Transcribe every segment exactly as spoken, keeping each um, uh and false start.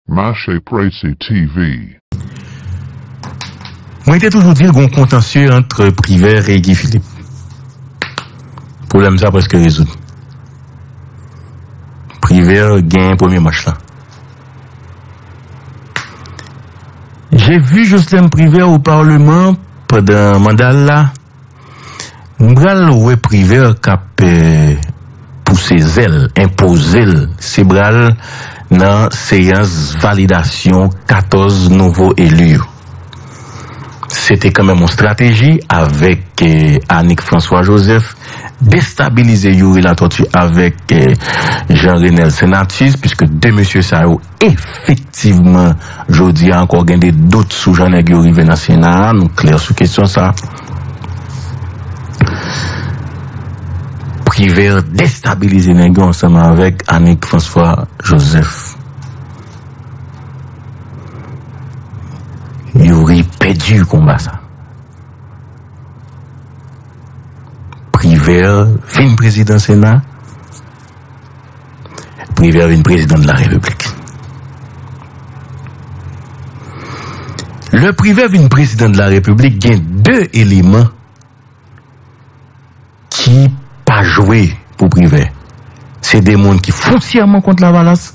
Mache Presi T V. Mwen te toujou di l gen yon kontansye ant Privert e Guy Philippe. Pwoblèm sa prèske rezoud. Privert genyen premye manch la. J'ai vu Jocelyn Privert au Parlement pandan manda l la. M pral wè Privert k ap pouse zèl, enpoze l, se bra l nan seyans validasyon katòz nouvo eli yo. Se te kanmenm yon estrateji avèk Annick François Joseph, destabilize Youri Latortue avèk Jean Renel Senatus, piske de mesye sa yo efektivman, jodi a ankò, gen de dout sou jan nèg yo rive nan Sena a, nou klè sou kesyon sa. Privert destabilize nèg yo ansanm avèk Annick François Joseph. Youri pèdi konba sa. Privert vin prezidan Sena. Privert vin prezidan de la Repiblik. Lè Privert vin prezidan de la Repiblik, gen de eleman ki pa jwe pou Privert. Se de moun ki fonsyèman kont Lavalas.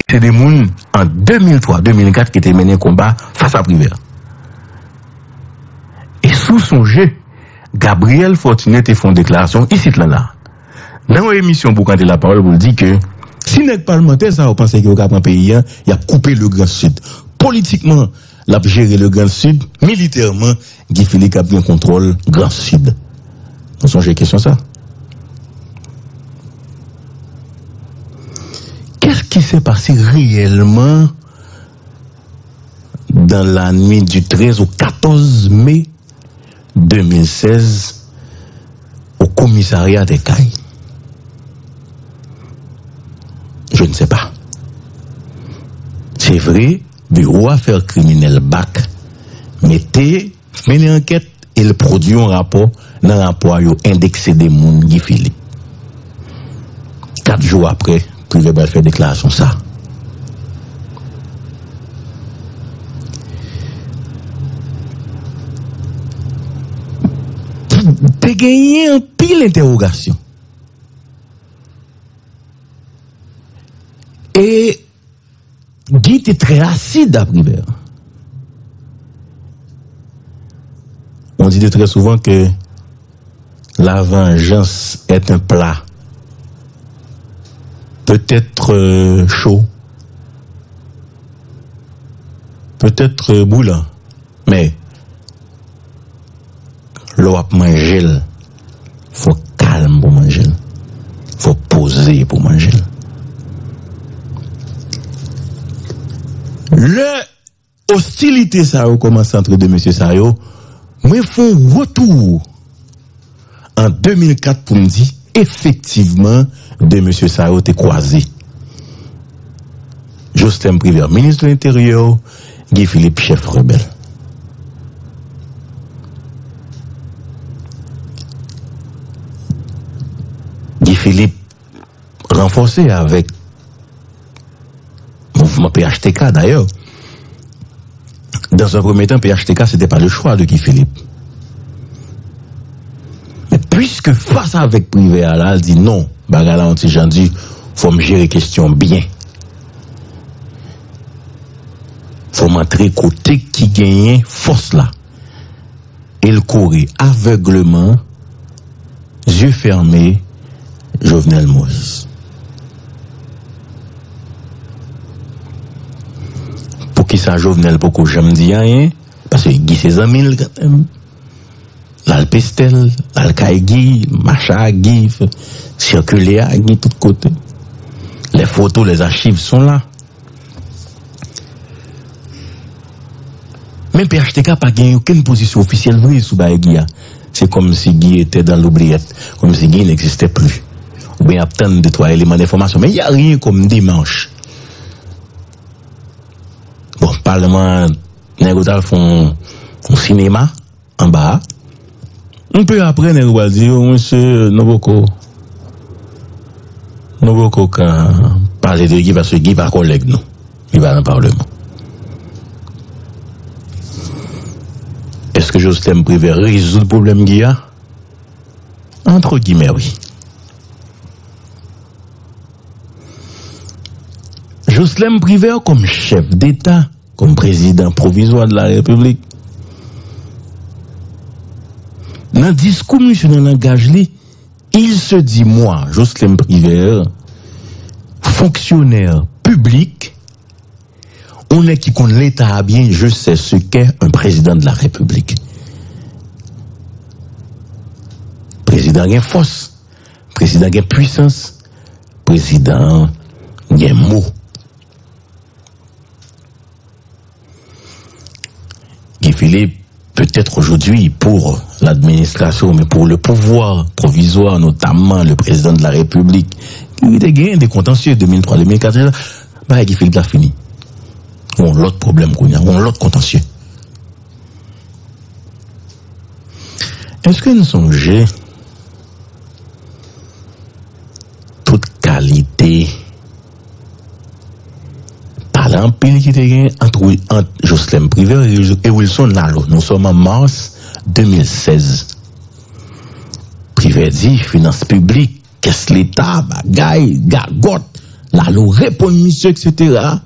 Se de moun an de mil twa, de mil kat ki te mennen konba fas a Privert. E si w sonje, Gabriel Fortuné te fè yon deklarasyon isit la la. Nan yon emisyon Boukante Lapawòl pou l di ke si nèg palmantè sa yo panse ke yo ka pran peyi a, y ap koupe le Grand Sud. Politikman, l ap jere le Grand Sud, militèman, Guy Philippe ap gen kontwòl Grand Sud. Nou sonje kesyon sa? Qu'est-ce qui s'est passé réellement dans la nuit du treize au quatorze mai deux mille seize au commissariat des Cayes? Je ne sais pas. Se vre, Biwo Afè Kriminèl bak mete, mennen ankèt e l pwodui yon rapò. Nan rapò a, yo endekse de moun, Guy Philippe. Kat jou apre, Privè pral fè deklarasyon sa. Te genyen anpil entèwogasyon. E Guy était très acide à Privert. On dit de très souvent que la vengeance est un plat peut-être euh, chaud, peut-être euh, brûlant, mais lè w ap manje l, fò w kalm pou manje l. Fò w poze pou manje l. Lè ostilite sa yo kòmanse antre de mesye sa yo, mwen fè yon retou an de mil kat pou m di, efektivman, de mesye sa yo te kwaze. Jocelyn Privert, minis de lenteryè, Guy Philippe, chèf rebèl. Guy Philippe ranfòse avèk mouvman P H T K, dayè. Dans un premier temps, P H T K, c'était pas le choix de Guy Philippe. Men piske fas avèk Privè a la, l di non, bagay la yon ti jan di, fò m jere kesyon byen. Fò m antre kote ki genyen fòs la. E l kore avègleman, zye fèmen, Jovenel Moïse. Poukisa Jovenel poko janm di anyen? Paske Guy se zanmi l kanmenm. L al Pestèl, l al kay Guy, mache a Guy, sikile a Guy tout kote. Les photos, les archives sont là. Men P H T K pa gen okenn pozisyon ofisyèl vre sou bagay Guy a. Se kòmsi Guy était dans l'oubliette, kòmsi Guy n'existait plus. Oubyen y ap tann de twa eleman enfòmasyon. Men y a rien comme démarche. Bon, palman, nèg yo t al fè yon sinema anba a. Yon pe apre, nèg yo pral di yo, mesye, nou poko, nou poko ka pale de Guy, paske Guy pa kòlèg nou. li pa nan palman. Èske Joslèm Privè rezoud pwoblèm Guy a? Antre gimè, wi. Joslèm Privè kòm chèf deta, kòm prezidan pwovizwa de la repiblik, nan diskou misye, nan langaj li, il se dit, moi, Joslèm Privè, fonctionnaire public, ou nèg ki konn Leta a byen, je sais ce qu'est un président de la République. Prezidan gen fòs, prezidan gen pwisans, prezidan gen mo. Guy Philippe, peut-être aujourd'hui pour l'administration, mais pour le pouvoir provisoire, notamment le président de la République, ki te gen de kontansye de mil twa, de mil kat, bagay Guy Philippe la fini. Yon lòt pwoblèm kounye a, yon lòt kontansye. Èske n sonje tout kalite pale anpil ki te gen ant, ant Joslèm Privè e Wilson Lalo? Nous sommes en mars deux mille seize. Privè di, finans piblik, kès leta, bagay, gagòt. Lalo reponn misye, et cetera.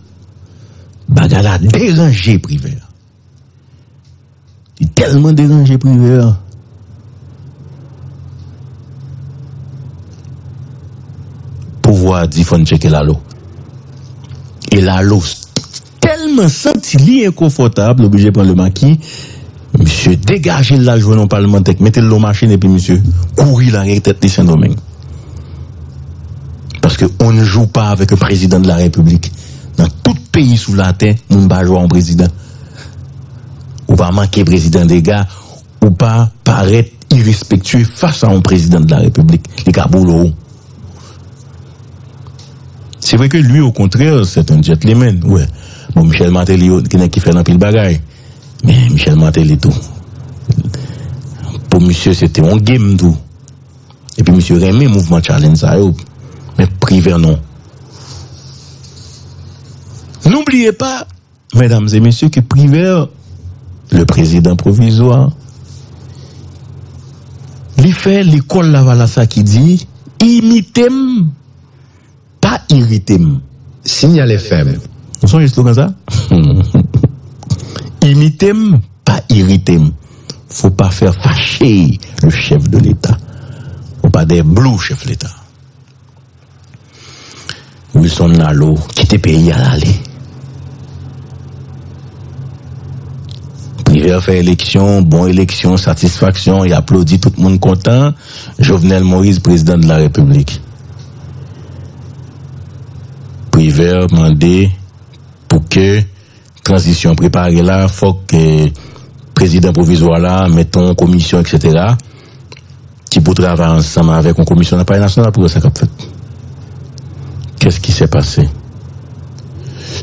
Bagay la deranje Privè. Li tèlman deranje Privè. Pouvwa a di fò n tcheke Lalo. E Lalo tèlman santi li enkonfòtab, li oblije pran le maki. Misye degaje l, l al jwenn yon palmantè k mete l nan machin epi misye kouri lage tèt li Sendomeng. Parce que on ne joue pas avec un président de la République. Dans tout pays sous la terre, moun pa jwe yon prezidan. Ou pa manke prezidan dega, ou pa parèt irespektye fas a yon prezidan de la repiblik. Li ka boule w. C'est vrai que lui, au contraire, c'est un gentleman. Wè. Bon, Michel Martelly, yo, ki nèg ki fè l anpil bagay. Men Michel Martelly tou. Pou misye, se te yon game tou. Epi misye renmen mouvman challenge sa yo. Men Privè non. N'oubliez pas, mesdames et messieurs, que Privert, le président provisoire, li fè lekòl Lavalas la ki di, imite m, pa irite m. Signal F M. Ou sonje slogan sa? Imite m, pa irite m. Faut pas faire fâcher le chef de l'État. Faut pas des blue chef l'État. Wilson Lalo kite peyi a l ale. Privert fè eleksyon, bon eleksyon, satisfaksyon, y aplodi, tout moun kontan. Jovenel Moïse, prezidan de la repiblik. Privert mande pou ke tranzisyon prepare la, fòk, eh, prezidan pwovizwa la mete yon komisyon, et cetera, ki pou travay ansanm avèk yon komisyon nan Palè Nasyonal pou wè sa k ap fèt. Qu'est-ce qui s'est passé?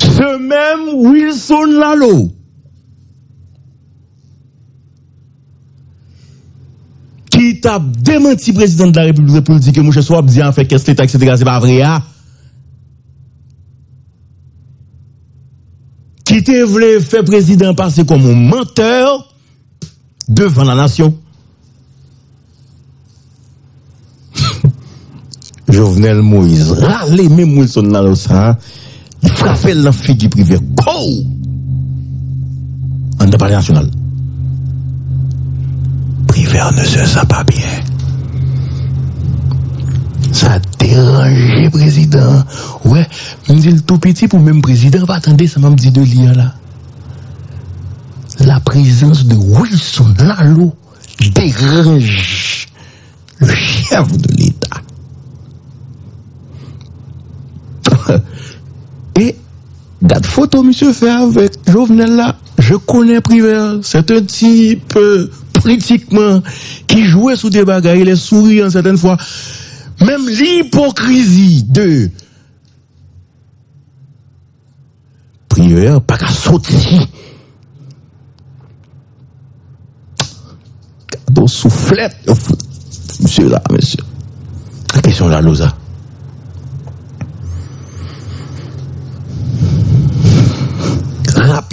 Se menm Wilson Lalo ki t ap demanti prezidan de la repiblik pou l di ke, monchè, sa w ap di a, fè kès leta, et cetera, se pa vre a, ki te vle fè prezidan pase kòm yon mantè devan la nasyon. Jovenel Moïse rale menm Wilson Lalo sa, li frape l nan figi Privert. Go! Anndan Palè Nasyonal. Privert ne se sent pas bien. Sa deranje prezidan. Wè, m di l tou piti pou menm prezidan pa tande sa m ap di de li a la. La présence de Wilson Lalo dérange le chef de l'État. E gad foto misye fè avèk Jovenel la. Je connais Privert, c'est un type, euh, politikman ki jwe sou de bagay, il est souriant certaines fois. Menm lipokrizi de Privert pa ka soti. Gade yon souflèt yo fout misye la, mesye. Kesyon Lalo sa.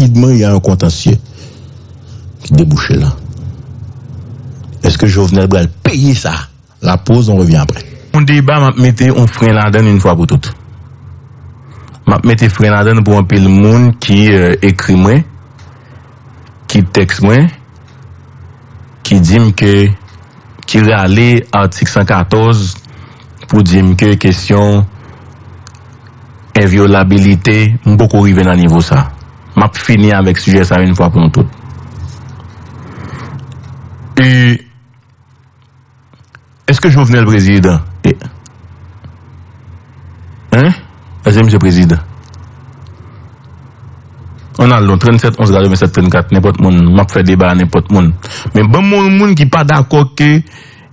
rapidman, il y a un contentieux ki debouche la. Èske Jovenel pral peye sa? La pause, on revient après. Yon deba, m ap mete yon fren ladan l yon fwa pou tout. M ap mete fren ladan l pou anpil moun ki, euh, ekri mwen, ki tèks mwen, ki di m ke, ki rale atik san katòz pou di m ke kesyon envyolabilite, m poko rive nan nivo sa. M ap fini avèk sijè sa yon fwa pou nou tout. E Èske Jovenel prezidan? E, hein? Èske misye prezidan? Ann al non, tranntsèt onz katrevennsèt trannkat, nenpòt moun, m ap fè deba a nenpòt moun. Men ban m yon moun ki pa dakò ke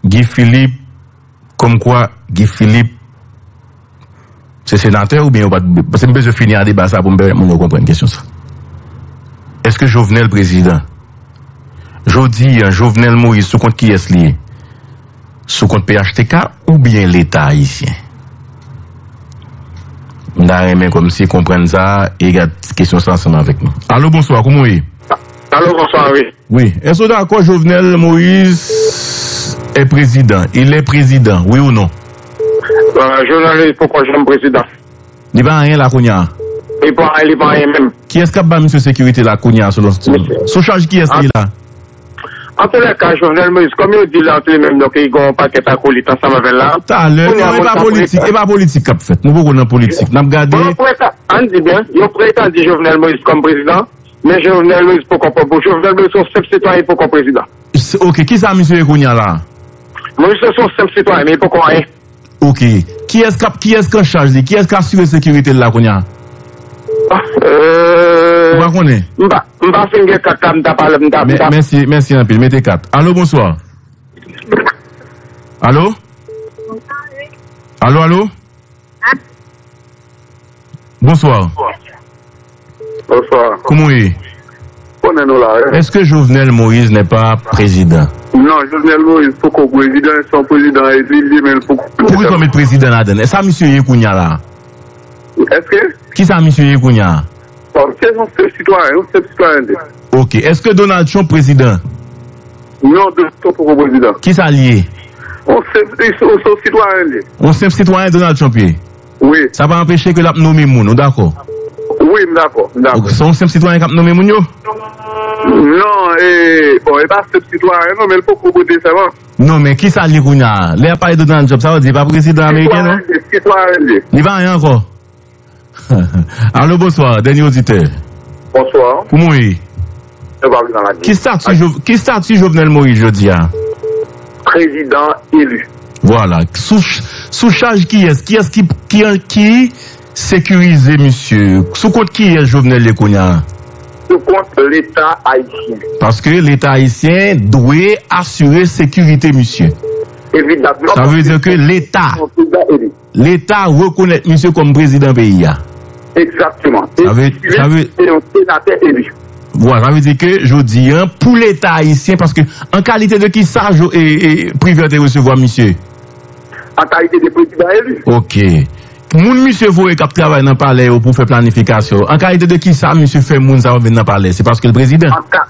Guy Philippe, kòmkwa Guy Philippe se senatè oubyen yo pa t, paske m bezwen fini a deba sa pou m pèmèt moun yo konprann kesyon sa. Èske Jovenel prezidan? Jodi a, Jovenel Moïse sou kont kiyès li ye? Sou kont P H T K oubyen Leta ayisyen? M ta renmen kòmsi konprann sa e gad kesyon sa ansanm avèk nou. Alo, bonswa, kòman w ye? Alo, bonswa, wi. Wi. Èske w dakò Jovenel Moïse est président? Il est président, oui ou non? Euh, Jovenel Moïse poko janm prezidan. Li pa anyen la kounye a. Li pa anyen, li pa anyen menm. Kiyès k ap ba misye sekirite la kounye a selon, sou chaj kiyès li la? Antoulèka, Jovenel Moïse, kòm yo di la, se li menm, donk, li gen yon pakèt akolit ansanm avè l la. Talè, non, e pa politik, e pa politik k ap fèt. Nou poko nan politik. N ap gade. Bon, yo preta-, ann di byen, yo pretan di Jovenel Moïse kòm prezidan, men Jovenel Moïse poko, poko, Jovenel Moïse se yon senp sitwayen, poko prezidan. Se, ok, kisa misye ye kounye a la? Moïse se yon senp sitwayen, men li poko anyen. Ok. Kiyès k ap, kiyès k an chaj li? Kiyès k asire sekirite l la kounye a? Ah, euh, ou pa konnen? M pa, m pa fin gen kat la, m ta pale, m ta, m Men, ta mèsi, mèsi anpil. Mete kat. Alo, bonswa. Alo? Alo, alo? Bonswa. Bonswa. Kòman w ye? Konnen nou la, wi. Èske Jovenel Moïse n'est pas président? Non, Jovenel Moïse poko prezidan, se yon prezidan eli, li menm poko. Poukisa w met prezidan ladan l? Sa misye ye kounye a la? Èske? Kisa misye ye kounye a? Bon, se yon senp sitwayen, yon senp sitwayen li. Ok. Èske Donald Trump prezidan? Non, Donald Trump poko prezidan. Kisa l ye? Yon senp, yon senp sitwayen li. Yon senp sitwayen Donald Trump ye? Wi. Sa pa anpeche ke l ap nonmen moun, ou dakò? Wi, m dakò, m dakò. Ok, se yon senp sitwayen k ap nonmen moun yo? Non, e, bon, e pa senp sitwayen, non, men l poko pote sèman. Non, men kisa l ye kounye a? Lè y ap pale de Donald Trump, sa vle di li pa prezidan ameriken, non? Sitwayen li, sitwayen li. Li pa anyen ankò? Alo, bonswa, dènye oditè. Bonswa. Kòman w ye? Nou pa vle nan lagè. Ki stati Jo-, ki stati Jovenel Moïse jodi a? Prezidan eli. Vwala. Sou ch-, sou chaj kiyès? Kiyès ki, ki, ki sekirize misye? Sou kont kiyès Jovenel ye kounye a? Sou kont Leta ayisyen. Paske Leta ayisyen dwe asire sekirite misye. Evidamman. Sa vle di ke Leta, Leta rekonèt misye kòm prezidan peyi a. Egzakteman. Sa vle, sa vle, se yon senatè eli. Vwala, sa vle di ke jodi a, pou Leta ayisyen, paske an kalite de kisa Jo-, e, e, Privert te resevwa misye? An kalite de prezidan eli. Ok. Moun misye voye k ap travay nan palè yo pou fè planifikasyon, an kalite de kisa misye fè moun sa yo vin nan palè? Se paske l prezidan? An ka-,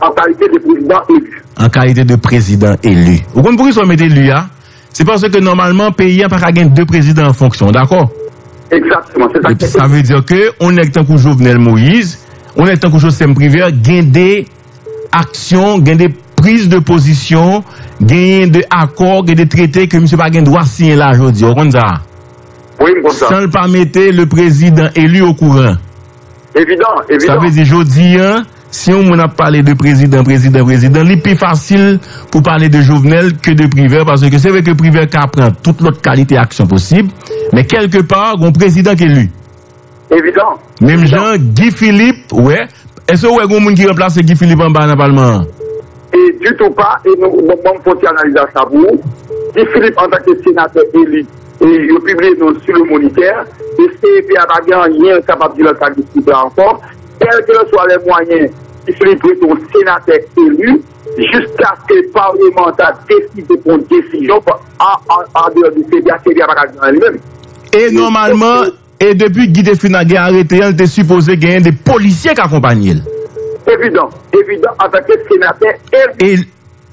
an kalite de prezidan eli. An kalite de prezidan eli. Ou konn poukisa yo mete eli a? Se paske nòmalman, peyi a pa ka gen de prezidan an fonksyon, w dakò? Egzakteman, se sa ki... Epi sa vle di ke yon nèg tankou Jovenel Moïse, yon nèg tankou Joslèn Privert, gen de aksyon, gen de priz de pozisyon, genyen de akò, gen de trete ke misye pa gen dwa siyen la jodi a. Ou konn sa? Wi, m konn sa. San l pa mete le prezidan eli okouran. Evidan, evidan. Sa vle di, jodi a, si yon moun ap pale de prezidan, prezidan, prezidan, li pi fasil pou pale de Jovenel ke de Privert, paske se vre ke Privert ka pran tout lòt kalite aksyon posib, men kèlkepa, gon prezidan k eli. Evidan. Menm jan Guy Philippe, wè. Èske w wè gon moun ki ranplase Guy Philippe anba nan palman an? E ditou pa, e nou, bon, bon, m fè yon ti analiz a sa pou ou. Guy Philippe, antanke senatè eli, e yo pibliye non l sou le Moniteur, e C E P a pa gen anyen l kapab di nan sa ki sou la ankò. Kèlkeswa lè mwayen, Guy Philippe rete yon senatè eli, jiskaske palman an ta deside pran yon desizyon an, an, an deyò de C E P a, C E P a pa ka di anyen li menm. E nòmalman, E depi Guy te fin gen arete an, li te sipoze genyen de polisye k akonpanye l. Evidan, evidan, antanke senatè eli. E,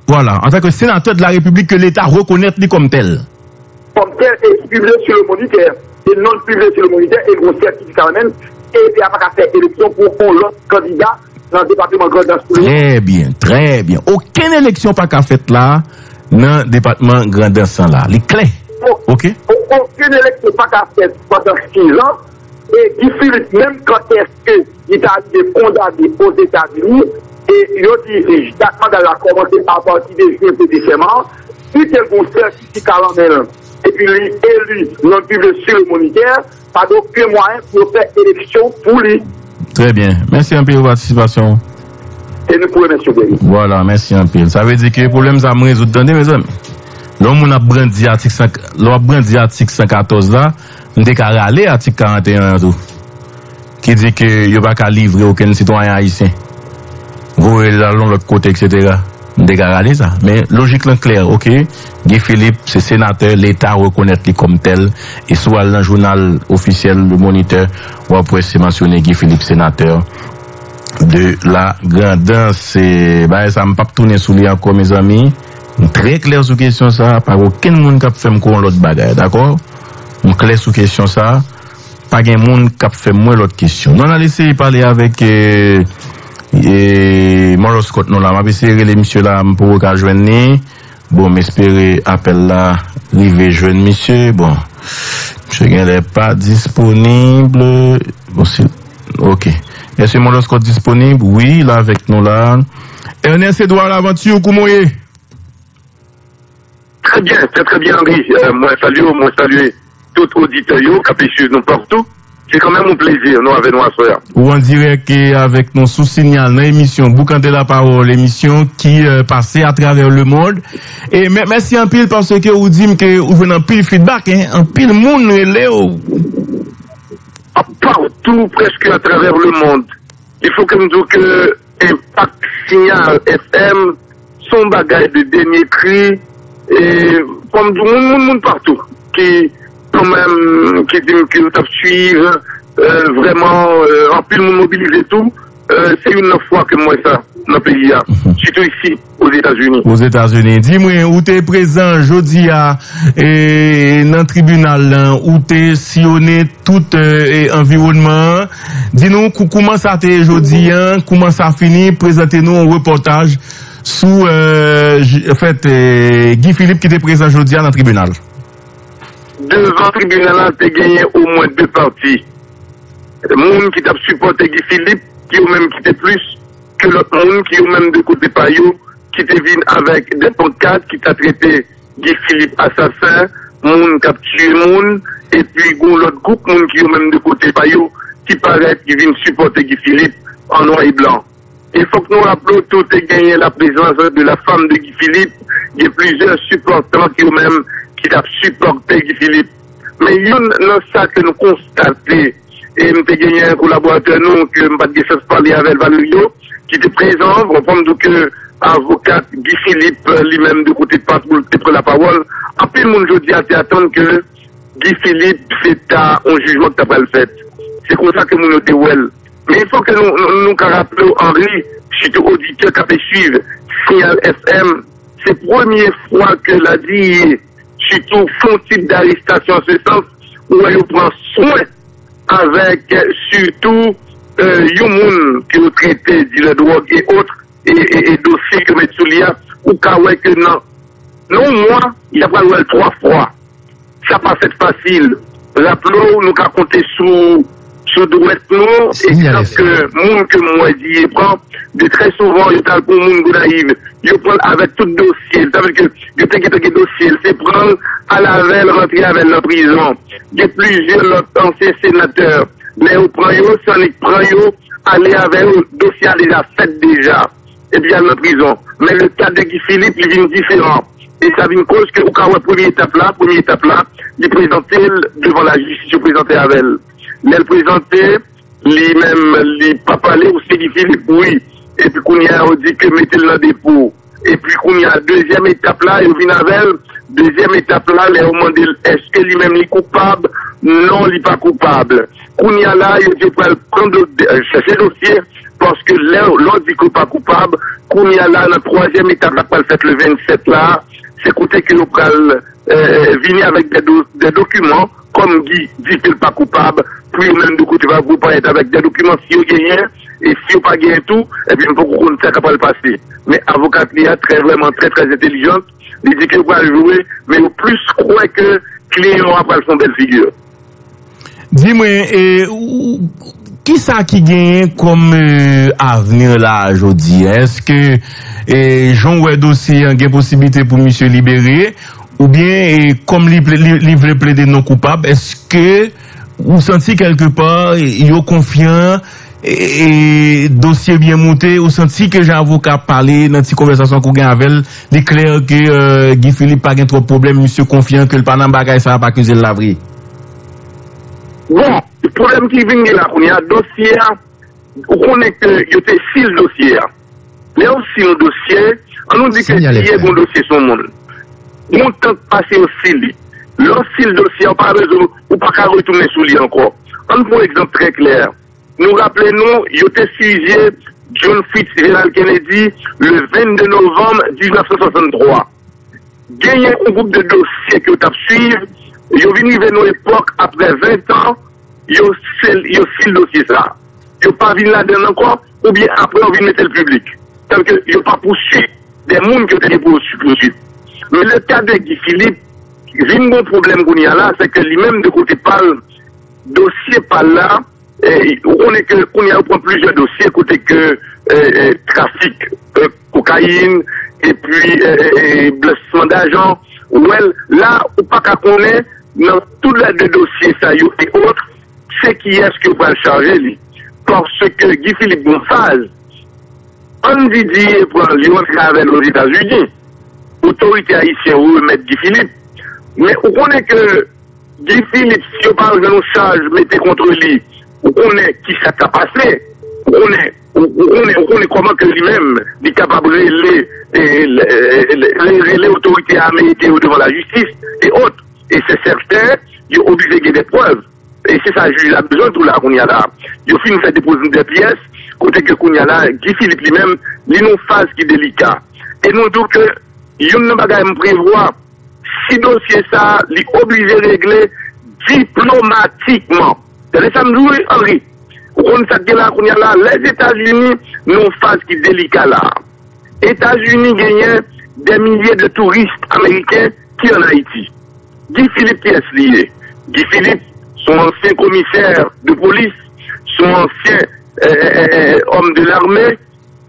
vwala, antanke senatè de la Repiblik ke Leta rekonèt li kòm tèl. Kòm tèl, e pibliye sou Le Moniteur. E non l pibliye sou Le Moniteur, e l gon sètifika nan men l, e Leta pa ka fè eleksyon pou yon lòt kandida nan depatman Grandans pou le moman. Trè byen, trè byen. Okenn eleksyon pa ka fèt la nan depatman Grandans lan la. Li klè. O-, oke? O-, okenn eleksyon pa ka fèt pandan sis an. E Guy Philippe, menm kantèske li ta rive kondane Ozetazini, e yo di dat mandal la kòmanse apati de jen prete sèman an, li te gon sètifika nan men l, epi li eli, non l pibliye sou Le Moniteur, pa gen okenn mwayen pou yo fè eleksyon pou li. Trè byen. Mèsi anpil pou patisipasyon w. E nou pou remèsye w, Guerrier. Vwala, mèsi anpil. Sa vle di ke pwoblèm sa a m rezoud, tande, mezanmi. Lè yon moun ap brandi atik san, lè w ap brandi atik san katòz la, m te ka rale atik karannteyen an tou, ki di ke yo pa ka livre okenn sitwayen ayisyen, voye l al yon lòt kote, etsetera. M te ka rale sa. Men lojik lan klè, oke? Guy Philippe se senatè, Leta rekonèt li kòm tèl. E si w al nan jounal ofisyèl Le Moniteur, w ap wè se mansyone Guy Philippe, senatè de la Grandans. E bagay sa, m p ap tounen sou li ankò, mezanmi. M trè klè sou kesyon sa. Pa gen okenn moun k ap fè m kwè yon lòt bagay, dakò? M klè sou kesyon sa. Pa gen moun k ap fè m wè lòt kesyon. Nou al eseye pale avèk, e, e, Mòlò Scott nou la. M ap eseye rele misye la, m poko ka jwenn li. Bon, m espere apèl la rive jwenn misye. Bon, misye genlè pa disponib. Bon, se, oke. Èske Mòlò Scott disponib? Wi, l avèk nou la. Ernest Edouard Laventure, kouman w ye? Trè byen, trè, trè byen, Henri. Euh, mwen salye w, mwen salye tout oditè yo k ap swiv nou patou. Se kanmenm yon plezi nou avè nou aswè a. Ou an dirèk, e, avèk nou sou Signal nan emisyon Boukante Lapawòl, emisyon ki, e, pase atravè lemond. E mè-, mèsi anpil paske ou di m ke ou jwenn anpil feedback, en, anpil moun rele w. Patou, prèske atravè lemond. Il faut que m di w ke enpak Signal F M se yon bagay de dènye kri, e fò m di w, moun, moun, moun patou ki kanmenm, ki di m ke yo t ap swiv, e, vrèman, e, anpil moun mobilize tou. E, se youn nan fwa ke m wè sa nan peyi a, sitou isi, Ozetazini. Ozetazini. Di mwen, ou te prezan jodi a, e, nan tribinal lan, ou te siyone tout, e, e, anviwònman an. Di nou kou-, kouman sa te ye jodi a, kouman sa fini, prezante nou yon repòtaj sou, e, j-, anfèt, e, Guy Philippe ki te prezan jodi a nan tribinal. Devan tribinal la, te genyen omwen de pati. Moun ki t ap sipòte Guy Philippe, ki yo menm ki te plis ke lòt moun, ki yo menm de kote pa yo, ki te vin avèk de pankat ki ta trete Guy Philippe asasen, moun k ap tiye moun, epi gon lòt gwoup moun ki yo menm de kote pa yo, ki parèt, ki vin sipòte Guy Philippe an nwa e blan. E fòk nou raple w tou, te genyen la prezans de la femme de Guy Philippe, gen plizyè sipòtan ki yo menm ki t ap sipòte Guy Philippe. Men youn nan sa ke nou konstate, e m te genyen kolaboratè nou ke m pa t gen chans pale avè l, Valerio, ki te prezan, bon, fò m di w ke avokat Guy Philippe, li menm de kote pa l, te pran lapawòl. Anpil moun jodi a te atann ke Guy Philippe, se ta yon jijman ki ta pral fèt. Se konsa ke moun yo te wè l. Men fòk ke nou, nou, nou ka raple w, Henri, sitou oditè k ap swiv Signal F M, se premye fwa ke la D I A, sitou fè yon tit darestasyon an se sans, ou wè yo pran swen avèk, sitou, e, yon moun ke yo trete dilè dwòg e ot, e, e, e dosye ke yo met sou li a, ou ka wè ke nan, nan yon mwa, y ap pral wè l twa fwa. Sa pa fèt fasil. Raple w, nou ka konte sou, sou dwèt nou, e Signal F M. Egzanp ke moun ke m wè D I A pran, de trè souvan, yo t al pran moun Gonayiv, yo pran l avèk tout dosye l. Sa vle di ke yo te gentan gen dosye l. Se pran l, al avè l, rantre avè l nan prizon. Gen plizyè lòt ansyen senatè, lè yo pran yo, se annik pran yo, ale avè yo, dosye a deja fèt deja, epi al nan prizon. Men le ka de Guy Philippe, li vin diferan. E sa vin koz ke ou ka wè premye etap la, premye etap la, li prezante l devan lajistis, yo prezante avè l. Lè l prezante, li menm, li pa pale, ou se Guy Philippe, wi. Epi kounye a, yo di ke mete l nan depo. Epi kounye a, dezyèm etap la, yo vin avè l. Dezyèm etap la, lè yo mande l, èske li menm li koupab? non, li pa koupab. Kounye a la, yo di yo pral pran do, de- chèche dosye, paske lè, lè w di ke w pa koupab, kounye a la, nan twazyèm etap la k pral fèt le vennsèt la, se kote ke yo pral eh, vini avèk de, do, de dokiman, kòm Guy di ke l pa koupab, pou yo menm de kote pa pou parèt avèk de dokiman si yo genyen, e si yo pa genyen tou, ebyen m poko konn sa k ap pral pase. Men avokat li a trè vrèman trè trè entèlijan, li di ke yo pral jwe, men yo plis kwè ke kliyan yo a pral fè yon bèl figi. Di mwen, e, ou, kisa ki genyen kòm e, avni la jodi a? Èske e, jan w wè dosye an gen posiblite pou misye libere? Oubyen e, kòm li, li, li vle plede non koupab, èske ou santi kèlkepa e, yo konfyan e, e, dosye byen moute, ou santi ke jan avoka pale nan ti konvèsasyon ke w gen avè l, li klè ke e, Guy Philippe pa gen twòp pwoblèm, misye konfyan ke l pa nan bagay sa ap akize l la vre? Bon, pwoblèm ki vin gen la kounye a, dosye a, ou konnen ke yo te sil dosye a. Lè yo sil yon dosye, an nou di ke Sinyale, Diye frè. Gen yon dosye sou yon moun. Yon tan k pase yo sil li. Lè w sil dosye a, ou pa bezwen, ou pa ka retounen sou li ankò. An n pran yon egzanp trè klè. Nou raple nou, yo te fizye John Fitz Gerald Kennedy le vennde novanm diznèf san swasanntwa. Genyen yon gwoup de dosye ke yo t ap swiv, yo vin rive nan yon epòk, apre ven tan, yo sel, yo sil dosye sa. Yo pa vin ladan l ankò, oubyen apre yo vin mete l piblik. Tanke yo pa pouswit de moun ke yo te gen pou yo pouswit. Men le ka de Guy Philippe, vin gon pwoblèm kounye a la, se ke li menm de kote pa l, dosye pa l la, e, ou konnen ke kounye a yo pran plizyè dosye kote ke e, e, trafik e, kokayin, epi e, e, e, blansman dajan. Ou wè l, la, ou pa ka konnen nan tout lè de dosye sa yo e ot, se kiyès ke yo pral chaje li. Paske Guy Philippe gon faz, an n di Diye pran l, yo antre avè l Ozetazini. Otorite ayisyen remèt Guy Philippe. Men ou konnen ke Guy Philippe, si yo pa jwenn yon chaj mete kont li, ou konnen kisa k ka pase, ou konnen, ou, ou konnen, ou konnen kòman ke li menm, li kapab rele, e, le- le- rele otorite ameriken yo devan lajistis, e ot. E se sèten, yo oblije gen de prèv. E se sa jij la bezwen tou la kounye a la. Yo fin fè depoze de pyès, kote ke kounye a la, Guy Philippe li menm, li nan yon faz ki delika. E nou di w ke youn nan bagay m prevwa, si dosye sa a, li oblije regle diplomatikman. Tande sa m di w wi, Henri. Ou konn sa k gen la kounye a la, Lèzetazini nan yon faz ki delika la. Etazini genyen dè milye de touris ameriken ki ann Ayiti. Guy Philippe, kiyès li ye? Guy Philippe, se yon ansyen komisè de polis, se yon ansyen eh, eh, eh, eh, òm de lame,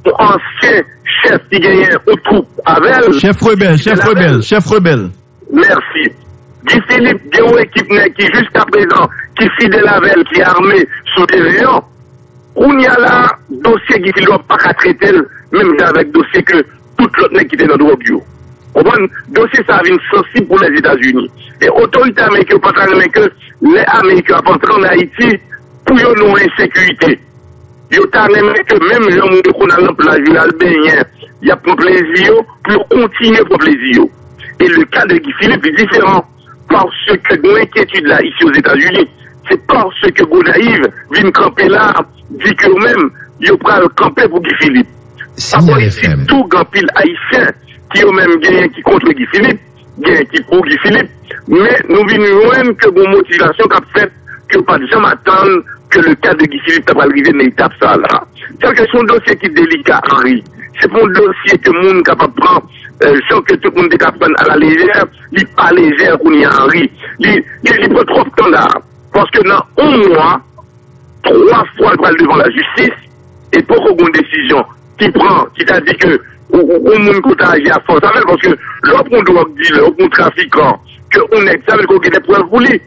yon ansyen chèf ki genyen yon twoup avè l. Chèf rebèl, chèf rebèl, chèf rebèl. Mèsi. Guy Philippe gen yon ekip nèg ki jiskaprezan ki fidèl avè l, ki ame sou teren an. Kounye a la, dosye Guy Philippe pa ka trete l menm jan avèk dosye ke tout lòt nèg ki te nan dwòg yo. Konprann? Dosye sa a vin sansib pou Lèzetazini. E otorite ameriken yo pa ta renmen ke lè Ameriken ap antre ann Ayiti, pou yo nan ensekirite. Yo ta renmen ke menm jan moun yo konn al nan plaj yo, y al benyen, y ap pran plezi yo, pou yo kontinye pran plezi yo. E le ka de Guy Philippe li diferan, paske gen enkyetid la isi Ozetazini. Se paske Gonayiv vin kanpe la, di ke yo menm, yo pral kanpe pou Guy Philippe. Sa pa isit tou gen anpil Ayisyen ki yo menm genyen ki kont Guy Philippe, genyen ki pou Guy Philippe, men nou vin jwenn ke gen yon motivasyon k ap fèt ke yo pa t janm atann ke le ka de Guy Philippe ta pral rive nan etap sa a la. Sa ke se yon dosye ki delika, Henri. Se pa yon dosye ke moun kapab pran, eh, jan ke tout moun te ka pran a la lejè, li pa lejè kounye a, Henri. Li, li, li pran twòp tan la. Paske nan yon mwa, twa fwa l pral devan lajistis, e poko gen yon desizyon ki pran, ki ta di ke ou, ou, ou moun ke w ta aji a fòs avè l, paske lè w pran yon dwòg dilè, ou pran yon trafikan, ke yon nèg sa vle di ke w gen de prèv pou li,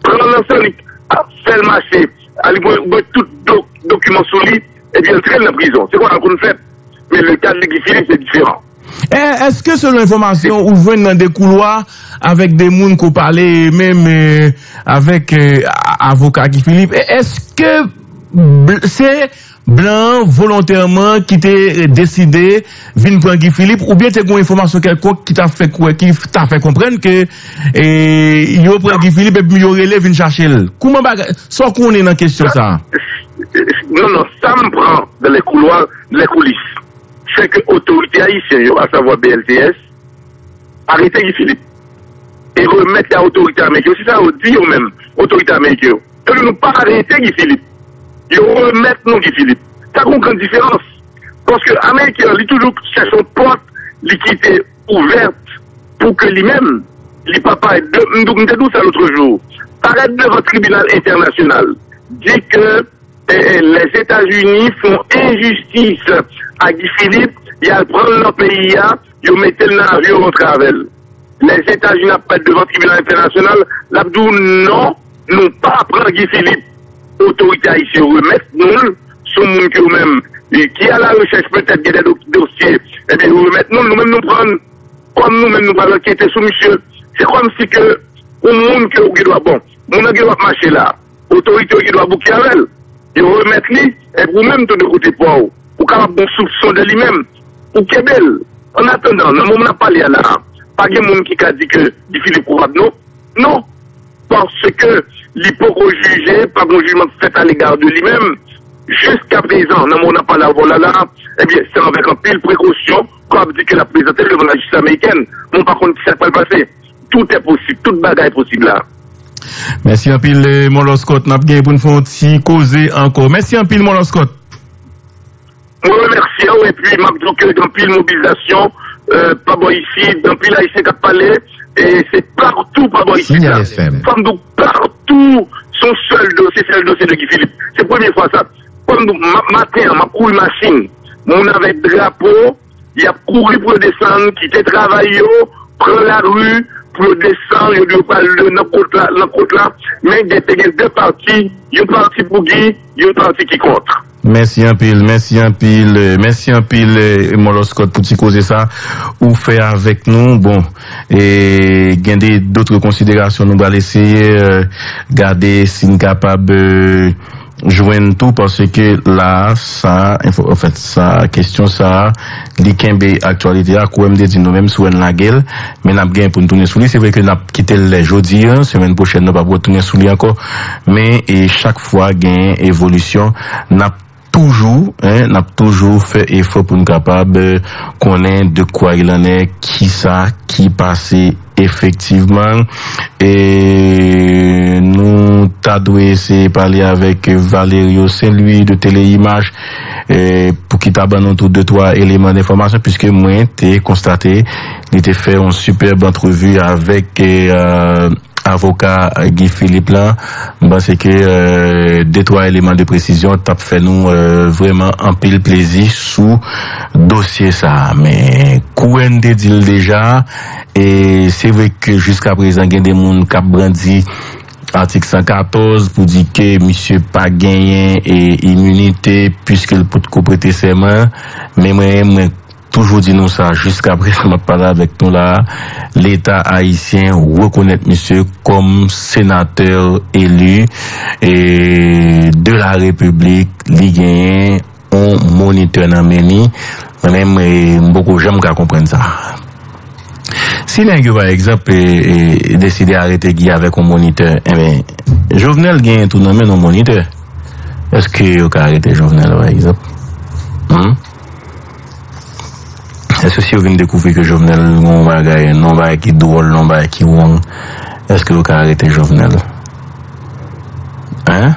pran l nan sèl li, ap fè l mache, al gen tout do, dokiman sou li, epi antre l nan prizon. Se konsa l konn fèt. Men le ka de Guy Philippe, se diferan. È, èske selon enfòmasyon ou jwenn nan de koulwa avèk de moun ke w pale e menm e, avèk e, a- avoka Guy Philippe, è, èske bl- se blan an volontèman ki te deside vin pran Guy Philippe, oubyen te gen yon enfòmasyon kèlkonk ki ta fè kwè, ki ta fè konprann ke e, yo pran Guy Philippe epi yo rele vin chache l. Kouman bagay, sa w konnen nan kesyon sa a? Non, non, sa m pran dans les couloirs, dans les coulisses, c'est que otorite ayisyen yo, asavwa B L T S, arete Guy Philippe e remèt li a otorite ameriken yo. Se sa yo di yo menm, otorite ameriken yo. Yo di nou pa arete Guy Philippe. Yo remèt nou Guy Philippe. Sa gen yon gran diferans. Paske ameriken an, li toujou chèche yon pòt, li kite ouvè pou ke li menm, li pa parèt de, m te di w sa lòt jou, parèt devan tribinal entènasyonal, di ke eh, eh, Lèzetazini fè yon enjistis a Guy Philippe, y al pran l nan peyi a, yo mete l nan avyon, yo rantre avè l. Lèzetazini ap parèt devan tribinal entènasyonal, l ap di w non, nou pa pran Guy Philippe. Otorite ayisyen yo remèt nou l, se yon moun ke yo menm, eh, ki a la rechèch petèt gen de do- dosye, ebyen yo remèt nou l, nou menm nou pran l. Kòm nou menm nou pral ankete sou misye, se kòmsi ke yon moun ke ou gen dwa, bon, moun nan gen dwa ap mache la, otorite yo gen dwa bouke avè l. Yo remèt li, epi ou menm tou de kote pa w, ou kapab gen yon soupson de li menm. Ou kenbe l. An atandan, nan moman n ap pale a la a, pa gen moun ki ka di ke Guy Philippe koupab non. Non. Paske li poko jije, pa gen jijman k fèt alega de li menm. Jiskaprezan, nan moman n ap pale avè w la la, ebyen, se avèk anpil prekosyon ke w ap di ke l ap prezante l devan lajistis amerikèn. Men w pa konn kisa k pral pase. Tout est possible, tout bagay posib la. Mèsi anpil, eh, Molo Scott. N ap gen pou n fè yon ti koze ankò. Mèsi anpil, Molo Scott. Mwen remèsye w, epi m ap di w ke gen anpil mobilizasyon, eh, pa bò isit, gen anpil Ayisyen k ap pale, e se patou pa bò isit la. Fò m di w patou, se yon sèl dosye, sèl dosye de Guy Philippe. Se premye fwa sa. Fò m di w, ma- maten an, m ap kouri machin. Moun avèk drapo, y ap kouri pou yo desann, kite travay yo, pran lari pou yo desann, yo di yo pral nan kot la, nan kot la. Men gen, te gen de pati, yon pati pou Guy, yon pati ki kont. Mèsi anpil, mèsi anpil, eh, mèsi anpil, eh, Molo Scott, pou ti koze sa ou fè avèk nou. Bon, e gen de dòt konsiderasyon nou pral eseye, eh, gade si n kapab, eh, jwenn tou, paske la, sa, enfo- anfèt, sa, kesyon sa, li kenbe aktyalite a, kouwè m te di nou menm si w wè n lage l, men n ap gen pou n tounen sou li. Se vre ke n ap kite l lè jodi a, semèn pwochèn nou p ap retounen sou li ankò, men e chak fwa gen evolisyon, n ap toujou, en, n ap toujou fè efò pou n kapab, eh, konnen de quoi il en est, kisa ki pase efektivman. E nou ta dwe eseye pale avèk Valerio Saint Louis de Teleimage, eh, pou ki ta ban nou tou de twa eleman denfòmasyon, piske mwen te konstate li te fè yon sipèb antrevi avèk, eh, avoka Guy Philippe la. M panse ke, eh, de twa eleman de presizyon t ap fè nou, eh, vrèman anpil plezi sou dosye sa a. Men, kouwè n te di l deja, e se vre ke jiskaprezan gen de moun k ap brandi atik san katòz pou di ke misye pa genyen, e, iminite piske l potko prete sèman. Men mwen, mwen toujou di nou sa, jiskaprezan m ap pale avèk nou la a, Leta ayisyen rekonèt misye kòm senatè eli, e, de la Repiblik, li genyen yon monitè nan men li. Mwen menm, e, m poko janm ka konprann sa. Si nèg yo, pa egzanp, e, e, deside arete Guy avèk yon monitè, enben, Jovenel genyen tou nan men l yon monitè. Èske yo ka arete Jovenel, pa egzanp? Hmm? Èske si yo vin dekouvri ke Jovenel gen yon bagay, nan yon bagay ki dwòl, nan yon bagay ki wrong, èske yo ka arete Jovenel? Hein?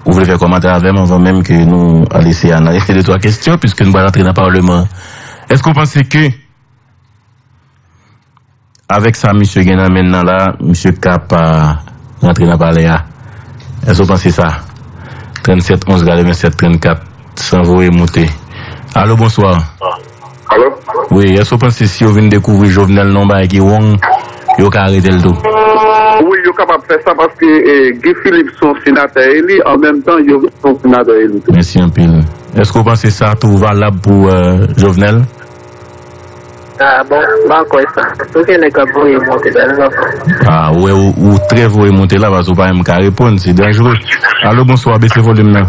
Ou vle fè kòmantè avè m anvan menm ke nou al eseye analize de twa kesyon, piske nou pral antre nan palman an. Èske w panse ke avèk sa misye gen nan men l nan la, misye ka pa rantre nan palè a? Èske w panse sa? Tranntsèt onz katrevennsèt trannkat, san voye moute. Alo, bonswa. Alo? Wi, èske w panse si yo vin dekouvri Jovenel nan yon bagay ki wrong, yo ka arete l tou? Wi, yo kapab fè sa paske, eh, Guy Philippe se yon senatè eli, an menm tan, yo se yon senatè eli tou. Mèsi anpil. Èske w panse sa tou valab pou, eh, Jovenel? Ah, bon, m pa kwè sa. Tout se nèg k ap voye monte la, nou pa kwè. Ah, ou wè, ou, ou trè voye monte la, paske ou pa menm ka reponn, se danjere. Alo, bonswa, bese volim nan.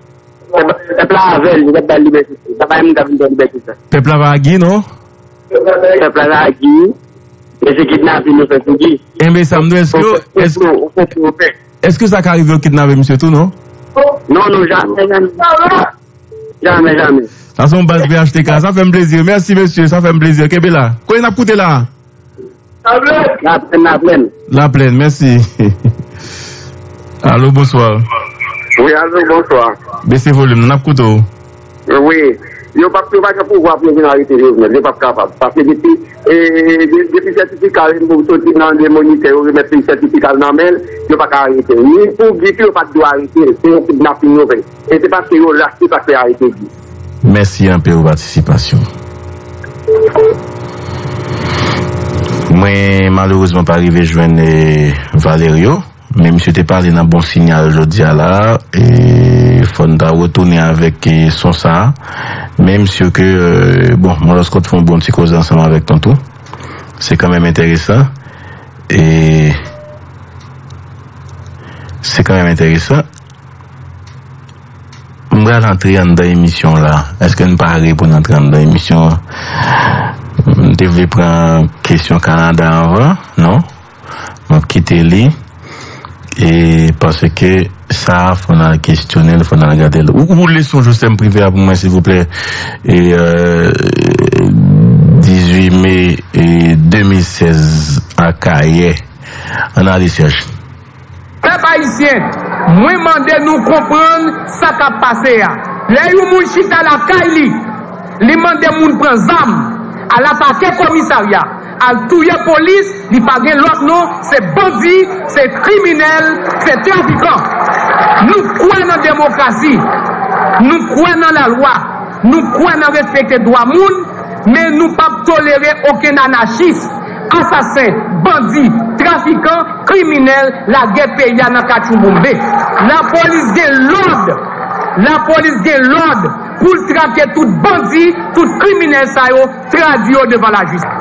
Pèp la avè l, li ap ba l libète. Sa pa yon moun k ap vin pran libète sa. Pèp la pa ak Guy, non? Pèp la pa ak Guy. E se kidnapin yo fè sou Guy. Enben, sa m di, èske yo, èske, èske sa ka rive yo kidnape misye tou, non? Non, non, jamè, jamè. Jamè, jamè. Sa se yon baz P H T K. Sa fè m plezi. Mèsi, mesye. Sa fè m plezi. Kenbe la. Kote n ap koute la? Laplèn, laplèn. Laplèn, mèsi. Alo, bonswa. Wi, alo, bonswa. Bese volim nan, n ap koute w. Wi. Yo p ap, yo pa gen pouvwa pou yo vin arete Jovenel. Yo p ap kapab. Paske depi, e, de- depi sètifika yo soti nan de monitè, yo remèt li sètifika nan men l, yo pa ka arete l. Ni pou Guy tou, yo pa t dwe arete l. Se yon kidnapin yo fè. E se paske yo lach, se sa k fè arete Guy. Mèsi anpil pou patisipasyon. Mwen, malerezman, pa rive jwenn, eh, Valerio, men misye te pale nan Bon Sinyal jodi a la, e fò n ta retounen avèk, eh, son sa a. Men misye ke, eh, bon, mwen lòskòt fè yon bon ti koze ansanm avèk Tonton. Se kanmenm enteresan. E se kanmenm enteresan. M pral antre anndan emisyon la. Èske n pare pou n antre anndan emisyon an? M te vle pran kesyon Kanada anvan, non? M ap kite li. E paske sa a, fò n al kesyone l, fò n al gade l. Ou, ou li sou Josem Prive a pou mwen, silvouplè. E, euh, dizuit me, e, de mil sèz, Akayè. Ann ale, Serge. Pèp ayisyen, mwen mande nou konprann sa k ap pase a. Lè yon moun chita lakay li, li mande moun pran zam, al atake komisarya, al touye polis, li pa gen lòt non, se bandi, se kriminèl, se trafikan. Nou kwè nan demokrasi, nou kwè nan lalwa, nou kwè nan respekte dwa moun, men nou p ap tolere okenn anachis, asasen, bandi, trafikan, kriminèl, lage peyi a nan katchouboumbe. Lapolis gen lòd, lapolis gen lòd pou l trake tout bandi, tout kriminèl sa yo, tradui yo devan lajistis.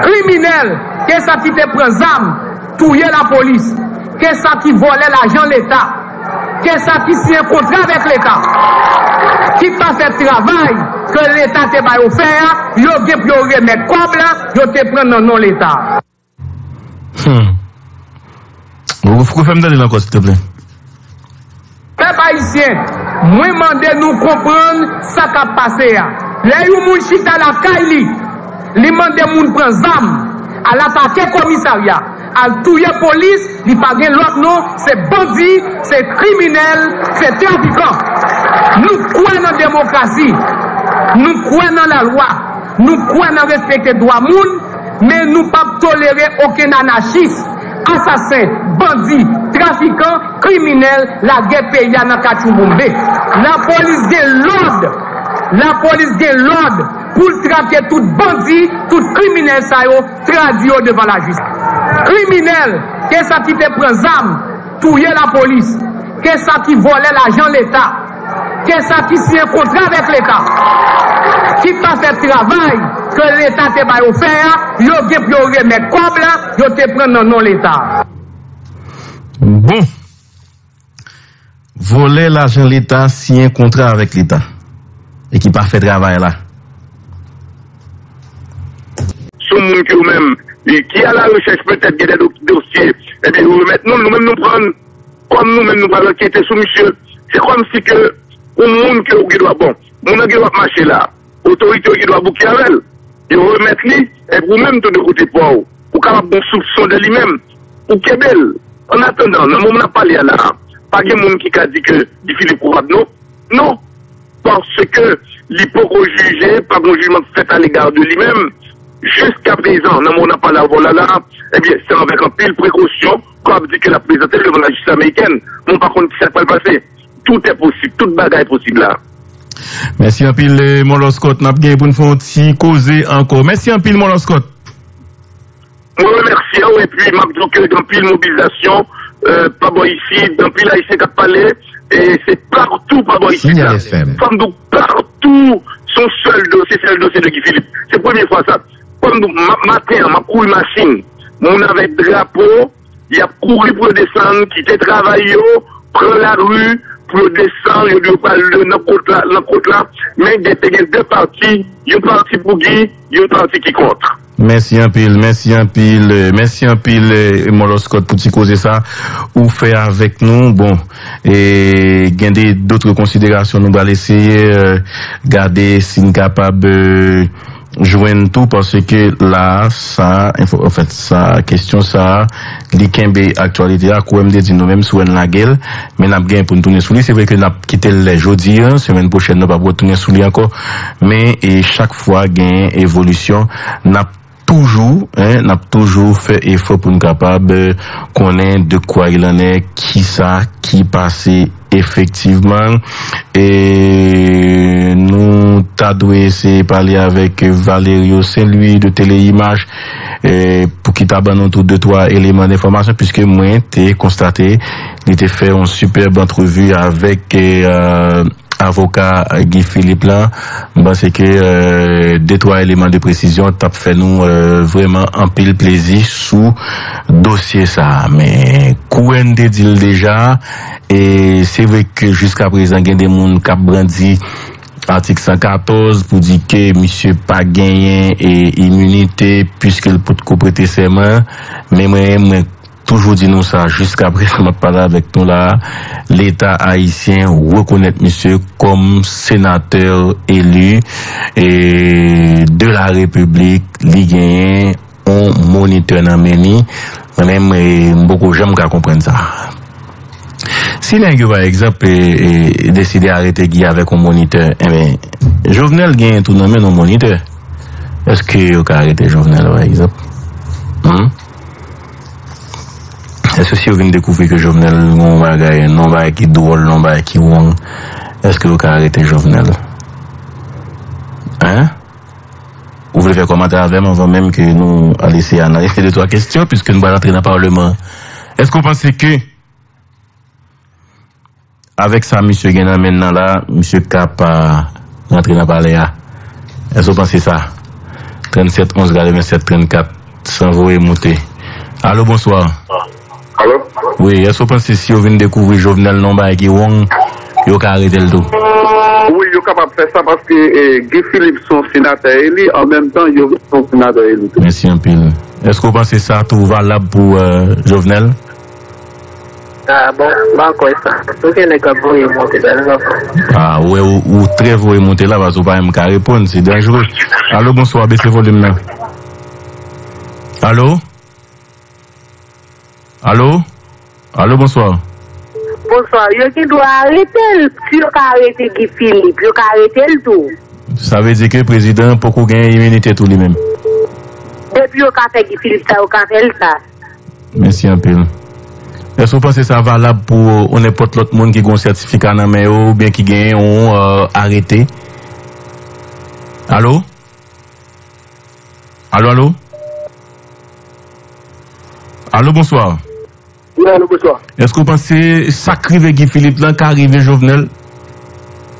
Kriminèl, ke sa ki te pran zam, touye lapolis, ke sa ki vòlè lajan Leta, ke sa ki siyen kontra avèk Leta, ki pa fè travay ke Leta te ba yo fè a, yo gen pou yo remèt kòb la, yo te pran nan non Leta. Hmm. Ou, ou fè m tande l ankò, silteplè. Pèp ayisyen, mwen mande nou konprann sa k ap pase a. Lè yon moun chita lakay li, Li mande moun pran zam, al atake komisarya, al touye polis, li pa gen lòt non, se bandi, se kriminèl, se trafikan. Nou kwè nan demokrasi, nou kwè nan lalwa, nou kwè nan respekte dwa moun, men nou p ap tolere okenn anachis, asasen, bandi, trafikan, kriminèl, lage peyi a nan katchouboumbe. Lapolis gen lòd, lapolis gen lòd pou l trake tout bandi, tout kriminèl sa yo, tradui yo devan lajistis. Kriminèl, ke sa ki te pran zam, touye lapolis, ke sa ki vòlè lajan Leta, ke sa ki siyen kontra avèk Leta, ki pa fè travay ke Leta te ba yo fè a, yo gen pou yo remèt kòb la, yo te pran nan non Leta. Bon. Vòlè lajan Leta, siyen kontra avèk Leta e ki pa fè travay la. Sou moun ke ou menm ki alarechèch petèt gen de dosye, ebyen yo remèt nou, nou menm nou pran l. Kòm nou menm nou pa ankete sou misye, se kòmsi ke yon moun ke ou gen dwa, bon, moun nan gen dwa ap mache la, otorite yo gen dwa bouke avè l. Yo remèt li, epi ou menm tou de kote pa w, ou kapab gen yon soupson de li menm, ou kenbe l. Annatandan, nan moman n ap pale a la a, pa gen moun ki ka di ke Guy Philippe koupab non. Non. Paske li poko jije, pa gen jijman k fèt alega de li menm. Jiskaprezan, nan moman n ap pale avè w la la, ebyen, se avèk anpil prekosyon ke w ap di ke l ap prezante l devan lajistis amerikèn. Men w pa konn kisa k pral pase. Tout est possible, tout bagay posib la. Mèsi anpil, Molo Scott. N ap gen pou n fè yon ti koze ankò. Mèsi anpil, Molo Scott. Mwen remèsye w epi m ap di w ke gen anpil mobilizasyon pa bò isit, gen anpil Ayisyen k ap pale, e se patou pa bò isit la. Fò m di w patou, se yon sèl dosye, sèl dosye de Guy Philippe. Se premye fwa sa. Fò m di w, maten an, m ap kouri machin, moun avèk drapo, y ap kouri pou yo desann, kite travay yo, pran lari, pou yo desann, yo di yo pral nan kot la, nan kot la, men gen te gen de pati, yon pati pou Guy, yon pati ki kont. Mèsi anpil, mèsi anpil, mèsi anpil Molo Scott pou ti koze sa ou fè avèk nou. Bon, e gen de dòt konsiderasyon nou pral eseye gade si n kapab jwenn tou, paske la sa, anfèt, sa, kesyon sa, li kenbe aktyalite a, kouwè m te di nou menm si w wè n lage l, men n ap gen pou n tounen sou li. Se vre ke n ap kite l lè jodi a, semèn pwochèn nou p ap retounen sou li ankò, men e chak fwa gen evolisyon, n ap toujou, en, n ap toujou fè efò pou n kapab konnen de quoi il en est, kisa ki pase efektivman. E nou ta dwe eseye pale avèk Valerio Saint Louis de Tele Image, e, pou ki ta ban nou tou de twa eleman denfòmasyon, piske mwen te konstate li te fè yon sipèb antrevi avèk, e, avoka Guy Philippe la. M panse ke de twa eleman de presizyon t ap fè nou vrèman anpil plezi sou dosye sa a. Men kouwè n te di l deja, e se vre ke jiskaprezan gen de moun k ap brandi atik san katòz pou di ke misye pa genyen iminite piske l potko prete sèman. Men mwen, mwen toujou di nou sa jiskaprezan m ap pale avèk nou la a, Leta ayisyen rekonèt misye kòm senatè eli de la repiblik. Li genyen yon monitè nan men li. Mwen menm, m poko janm ka konprann sa. Si nèg yo, pa egzanp, deside arete Guy avèk yon monitè, enben, Jovenel genyen tou nan men l yon monitè. Èske yo ka arete Jovenel, pa egzanp? Èske si yo vin dekouvri ke Jovenel gen yon bagay, nan yon bagay ki dwòl, nan yon bagay ki wrong, èske yo ka arete Jovenel? Hein? Ou vle fè kòmantè avè m anvan menm ke nou al eseye analize de twa kesyon, piske nou pral antre nan palman? Èske w panse ke avèk sa misye gen nan men l nan la, misye ka pa rantre nan palè a? Èske w panse sa? Tranntsèt onz katrevennsèt trannkat, san voye moute. Alo, bonswa. Alo? Wi, èske w panse si yo vin dekouvri Jovenel nan yon bagay ki wrong, yo ka arete l tou? Wi, yo kapab fè sa paske Guy Philippe se yon senatè eli, an menm tan Jovenel se yon senatè eli tou. Mèsi anpil. Èske w panse sa tou valab pou Jovenel? Ah bon, m pa kwè sa. Tout gen nèg k ap voye monte la, nou pa kwè. Ah, ou wè, ou, ou trè voye monte la, paske ou pa menm ka reponn, se danjere. Alo, bonswa, bese volim nan. Alo? Alo? Alo, bonswa. Bonswa, yo gen dwa arete l. Si yo ka arete Guy Philippe, yo ka arete l tou. Sa vle di ke prezidan poko gen iminite tou li menm. Depi yo ka fè Guy Philippe sa, yo ka fè l sa. Mèsi anpil. Èske w panse sa valab pou ou nenpòt lòt moun ki gen yon sètifika nan men yo oubyen ki gen yon, euh, arete? Alo? Alo, alo? Alo, bonswa. Wi, alo, bonswa. Èske w panse sa k rive Guy Philippe lan ka rive Jovenel?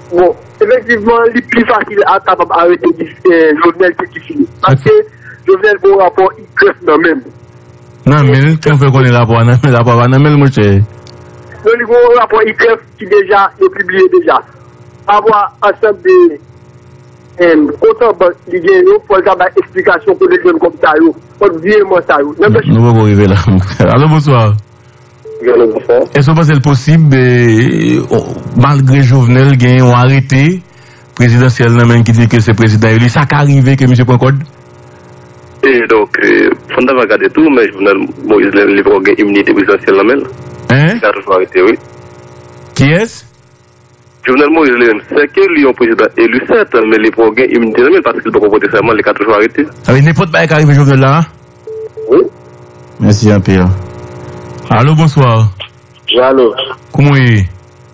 Bon, efektivman, li pi fasil a kapab arete Guy, eh, Jovenel ke Guy Philippe. Paske Jovenel gen yon rapò I G F nan men l. Nan men l? Kòman w fè konnen rapò a nan men l? Rapò a pa nan men l, monchè. Non, li gen yon rapò I G F ki deja, yo pibliye deja. Pa rapò a ansanm de, em, kont an bank li gen yo, fò l ta bay eksplikasyon kote l jwenn kòb sa yo, kòb vireman sa yo. Nan men Nou poko rive la. Alo, bonswa. Alo, bonswa. Èske w panse l posib, eh, o-, malgre Jovenel gen yon arete prezidansyèl nan men l ki di ke se prezidan eli, sa ka rive ke misye pran kòd? E donk, eh, fò n ta va gade tou, men Jovenel Moïse li, li poko gen iminite prezidansyèl nan men l. Hein? Li ka toujou arete, wi. Kiyès? Jovenel Moïse li menm, sèke li yon prezidan eli, sèt, men li poko gen iminite nan men l paske li poko pote sèman, li ka toujou arete. Sa vle di nenpòt bagay ka rive Jovenel la? Wi. Mèsi anpil. Alo, bonswa. Wi, alo. Kòman w ye?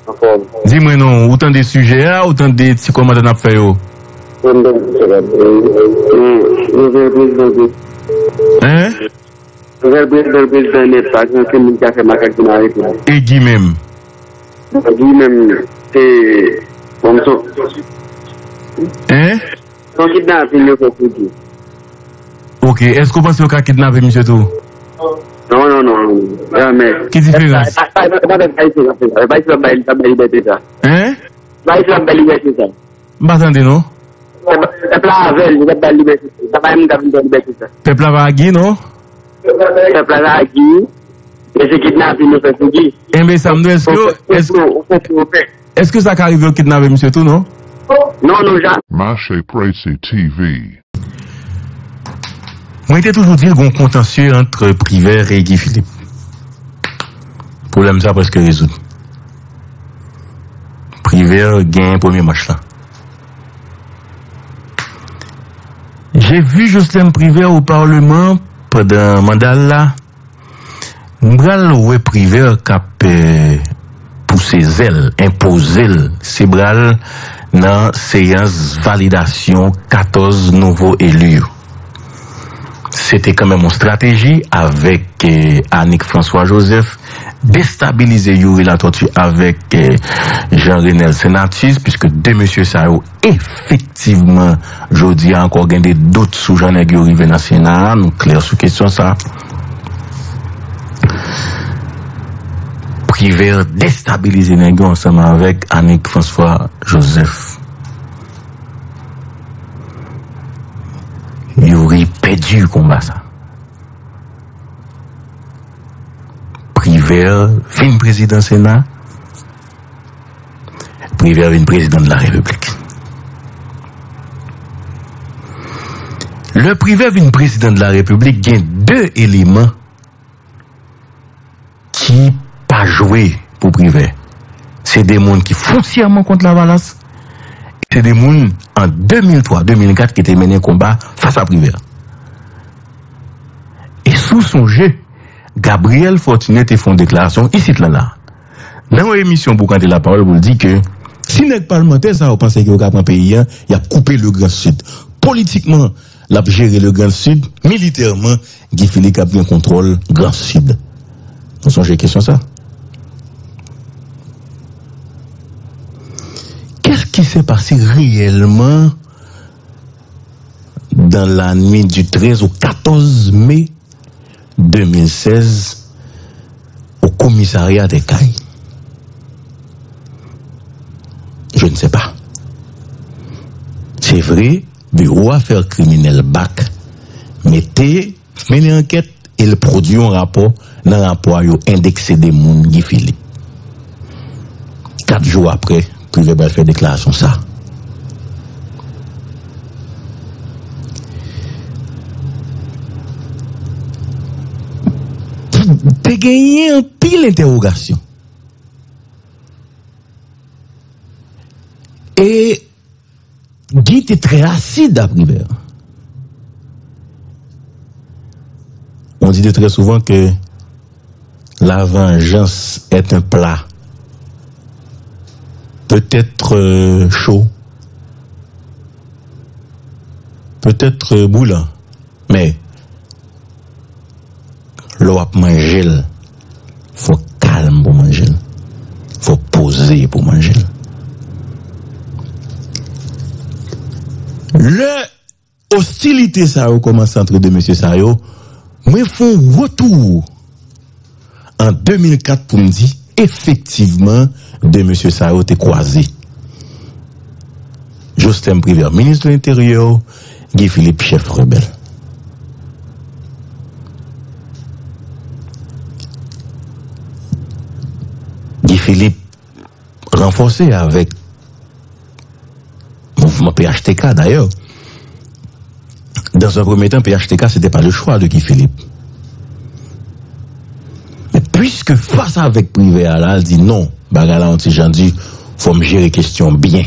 Anfòm. Di mwen non, ou tande sijè a, ou tande ti kòmantè n ap fè yo? Mwen tande sijè a. Hein? Nouvèl prezidan, prezidan nèt, pa gen okenn moun ki ka fè makak vin arete l. E Guy menm? Guy menm, se, bon, so, Hein? Son kidnapin yo fè sou Guy. Ok, èske w panse yo ka kidnape misye tou? Non, non, non, non. Jamè. Ki diferans? E pa, e pa, e pa pèp ayisyen k ap fè sa. Pèp ayisyen ap bay, ap bay libète sa. Hein? Pèp ayisyen ap bay libète sa. M pa tande non. Pèp, pèp la avè l, li t ap bay libète sa. Sa pa yon moun k ap vin bay libète sa. Pèp la pa ak Guy non? Pèp la pa ak Guy. Men se kidnapin yo fè sou Guy. Enben sa m di w, èske yo, èske, èske sa ka rive yo kidnape misye tou non? Non, non, jamè. Mache Presi T V. Mwen te toujou di l gen yon kontansye ant Privert e Guy Philippe. Pwoblèm sa prèske rezoud. Privert gen premye manch la. J'ai vu Jocelerme Privert au Parlement pandan manda l la. M pral wè Privert k ap, eh, pouse zèl, enpoze l, se bra l nan seyans validasyon katòz nouvo eli yo. Se te kanmenm yon estrateji avèk, eh, Annick François Joseph, destabilize Youri Latortue avèk, eh, Jean Renel Senatus, piske de mesye sa yo efektivman, jodi a ankò, gen de dout sou jan nèg yo rive nan Sena a, nou klè sou kesyon sa. Privert destabilize nèg yo ansanm avèk Annick François Joseph. Youri pèdi konba sa. Privert vin prezidan Sena. Privert vin prezidan de la Repiblik. Lè Privert vin prezidan de la Repiblik, gen de eleman ki pa jwe pou Privert. Se de moun ki fonsyèman kont Lavalas. Se de moun an de mil twa, de mil kat ki te mennen konba fas a Privert. E si w sonje, Gabriel Fortuné te fè yon deklarasyon isit la la. Nan yon emisyon Boukante Lapawòl pou l di ke si nèg palmantè sa yo panse ke yo ka pran peyi a, y ap koupe le Grand Sud. Politikman, l ap jere le Grand Sud, militèman, Guy Philippe ap gen kontwòl Grand Sud. Nou sonje kesyon sa? Qu'est-ce qui s'est passé réellement dans la nuit du treize au quatorze mai deux mille seize au commissariat des Cayes? Je ne sais pas. Se vre, Biwo Afè Kriminèl, bak, mete, mennen ankèt, e l pwodui yon rapò. Nan rapò a, yo endekse de moun, Guy Philippe. Kat jou apre, Privè pral fè deklarasyon sa. Te genyen anpil entèwogasyon. E Guy te trè asid a Privert. On dit de très souvent que la vengeance est un plat peut-être euh, chaud, peut-être euh, brûlant, mais lè w ap manje l, fò w kalm pou manje l. Fò w poze pou manje l. Lè ostilite sa yo kòmanse antre de mesye sa yo, mwen fè yon retou an de mil kat pou m di, efektivman, de mesye sa yo te kwaze. Joslèm Privè, minis de lenteryè, Guy Philippe, chèf rebèl. Guy Philippe ranfòse avèk mouvman P H T K, dayè. Dans un premier temps, P H T K, c'était pas le choix de Guy Philippe. Men piske fas avèk Privè a la, l di non, bagay la yon ti jan di, fò m jere kesyon byen.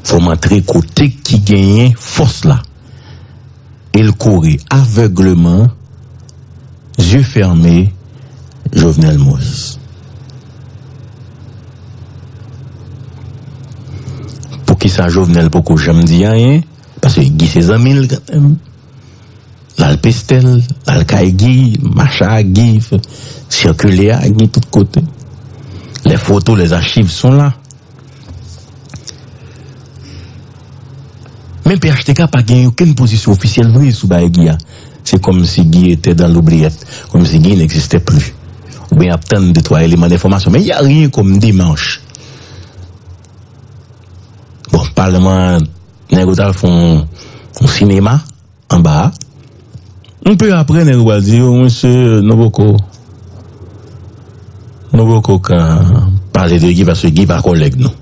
Fò m antre kote ki genyen fòs la. E l kouri avègleman, zye fèmen, Jovenel Moïse. Poukisa Jovenel poko janm di anyen? Paske Guy se zanmi l kanmenm. L al Pestèl, l al kay Guy, mache a Guy, fè sikile a Guy tout kote. Les photos, les archives sont là. Men P H T K pa gen okenn pozisyon ofisyèl vre sou bagay Guy a. Se kòmsi Guy était dans l'oubliette, kòmsi Guy n'existait plus. Oubyen y ap tann de twa eleman enfòmasyon. Men y a rien comme démarche. Bon, palman, nèg yo t al fè yon, yon sinema anba a. Yon pe apre, nèg yo pral di yo, mesye, nou poko, nou poko ka pale de Guy, paske Guy pa kòlèg nou.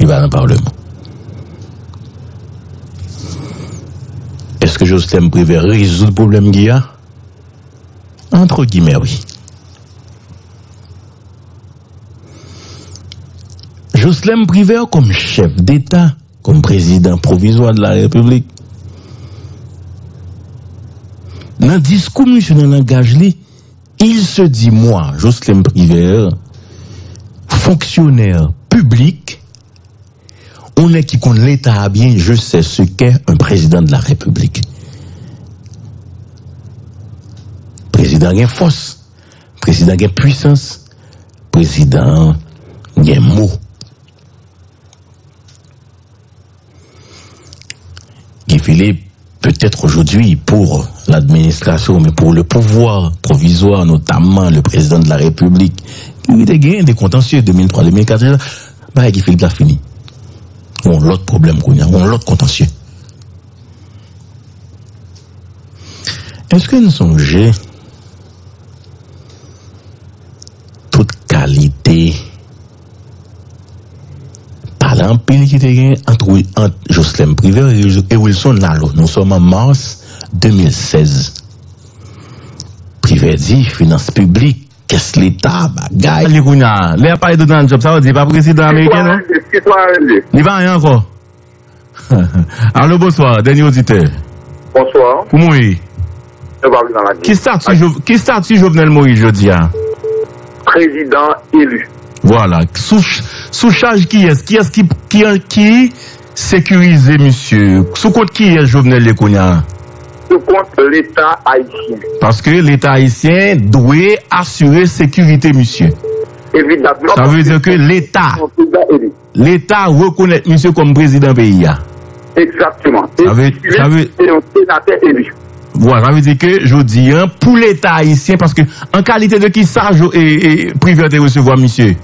Li pa nan palman. Èske Joslèm Privè rezoud pwoblèm Guy a? Antre gimè, wi. Joslèm Privè kòm chèf deta, kòm prezidan pwovizwa de la repiblik, nan diskou misye, nan langaj li, il se dit, moi, Joslèm Privè, fonctionnaire public, on nèg ki konn leta a byen, je sais ce qu'est un président de la République. Prezidan gen fòs, prezidan gen pwisans, prezidan gen mo. Guy Philippe, peut-être aujourd'hui pour l'administration, mais pour le pouvoir provisoire, notamment le président de la République, li te gen de kontansye de mil twa, de mil kat, bagay Guy Philippe la fini. Yon lòt pwoblèm kounye a, yon lòt kontansye. Èske n sonje tout kalite pale anpil ki te gen ant, ant Joslèm Privè e Wilson Lalo? Nous sommes en mars deux mille seize. Privè di, finans piblik, kès leta, bagay. Li kounye a, lè y ap pale de Donald Trump, sa vle di li pa prezidan ameriken, non? Li pa anyen ankò. Alo, bonswa, dènye oditè. Bonswa. Kouman w ye? Nou pa vin nan lagè. Ki stati Jo-, ki stati Jovenel Moïse jodi a? Prezidan eli. Vwala. Sou ch-, sou chaj kiyès? Kiyès ki, ki, ki sekirize misye? Sou kont kiyès Jovenel ye kounye a? Sou kont Leta ayisyen. Paske Leta ayisyen dwe asire sekirite misye. Evidamman. Sa vle di ke Leta, Leta rekonèt misye kòm prezidan peyi a. Egzakteman. Sa vle, sa vle, se yon senatè eli. Vwala, sa vle di ke jodi a, pou Leta ayisyen, paske an kalite de kisa Jo-, e, e, Privè te resevwa misye?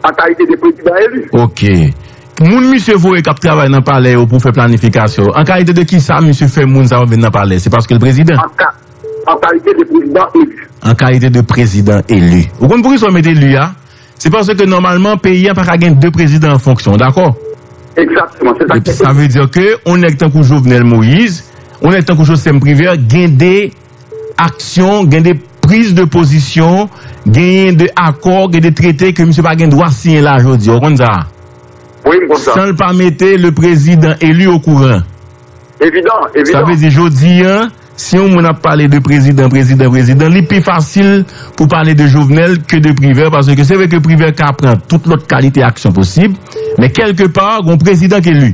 An kalite de prezidan eli. Ok. moun misye voye k ap travay nan palè yo pou fè planifikasyon, an kalite de kisa misye fè moun sa yo vin nan palè? Se paske l prezidan? An ka, an kalite de prezidan eli. An kalite de prezidan eli. Ou konn poukisa yo mete eli a? Se paske nòmalman peyi a pa ka gen de prezidan an fonksyon, dakò? Egzakteman, se sa ki. Epi sa vle di ke yon nèg tankou Jovenel Moïse, yon nèg tankou Joslèn Privè gen de aksyon, gen de priz de pozisyon, genyen de akò, gen de trete ke misye pa gen dwa siyen la jodi a. Ou konn sa? Wi, m konn sa. San l pa mete le président élu au courant. Evidan, evidan. Sa vle di, jodi a, si yon moun ap pale de prezidan, prezidan, prezidan, li pi fasil pou pale de Jovenel ke de Privert, paske se vre ke Privert ka pran tout lòt kalite aksyon posib, men kèlke pa, gon prezidan k eli.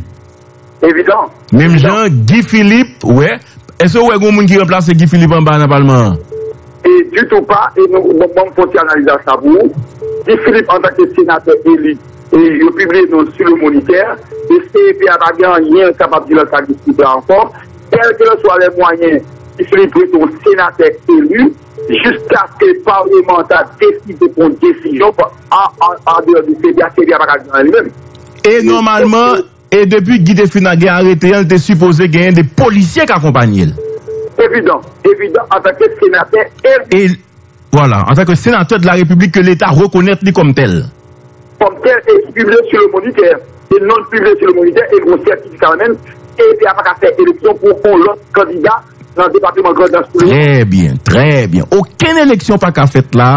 Evidan. Menm jan Guy Philippe, wè, èske w wè gon moun ki ranplase Guy Philippe anba nan palman an? E ditou pa, e nou, bon, bon, fon ti analiz a sa pou ou. Guy Philippe, antanke senatè eli, e yo pibliye non sou le Moniteur, e C E P a pa gen anyen kapab di lan sa Guy Philippe la ankò. Kèlkeswa lè mwayen, Guy Philippe rete yon senatè eli, jiskaske palman an ta deside pran yon desizyon pa, an, an, an deyò de C E P a, C E P a pa ka di anyen li menm. E nòmalman, e depi Guy te fin gen arete an, li te sipoze genyen de polisye k akonpaye l. Evidan, evidan, antanke senatè eli. E, vwala, antanke senatè de la Repiblik ke Leta rekonèt li kòm tèl. Kòm tèl, e ki pibliye sou le Moniteur. E non l pibliye sou le Moniteur, e gon sètifika menm, e Leta pa ka fè eleksyon pou yon lòt kandida nan depatman Grandans pou le moman. Trè byen, trè byen. Okenn eleksyon pa ka fèt la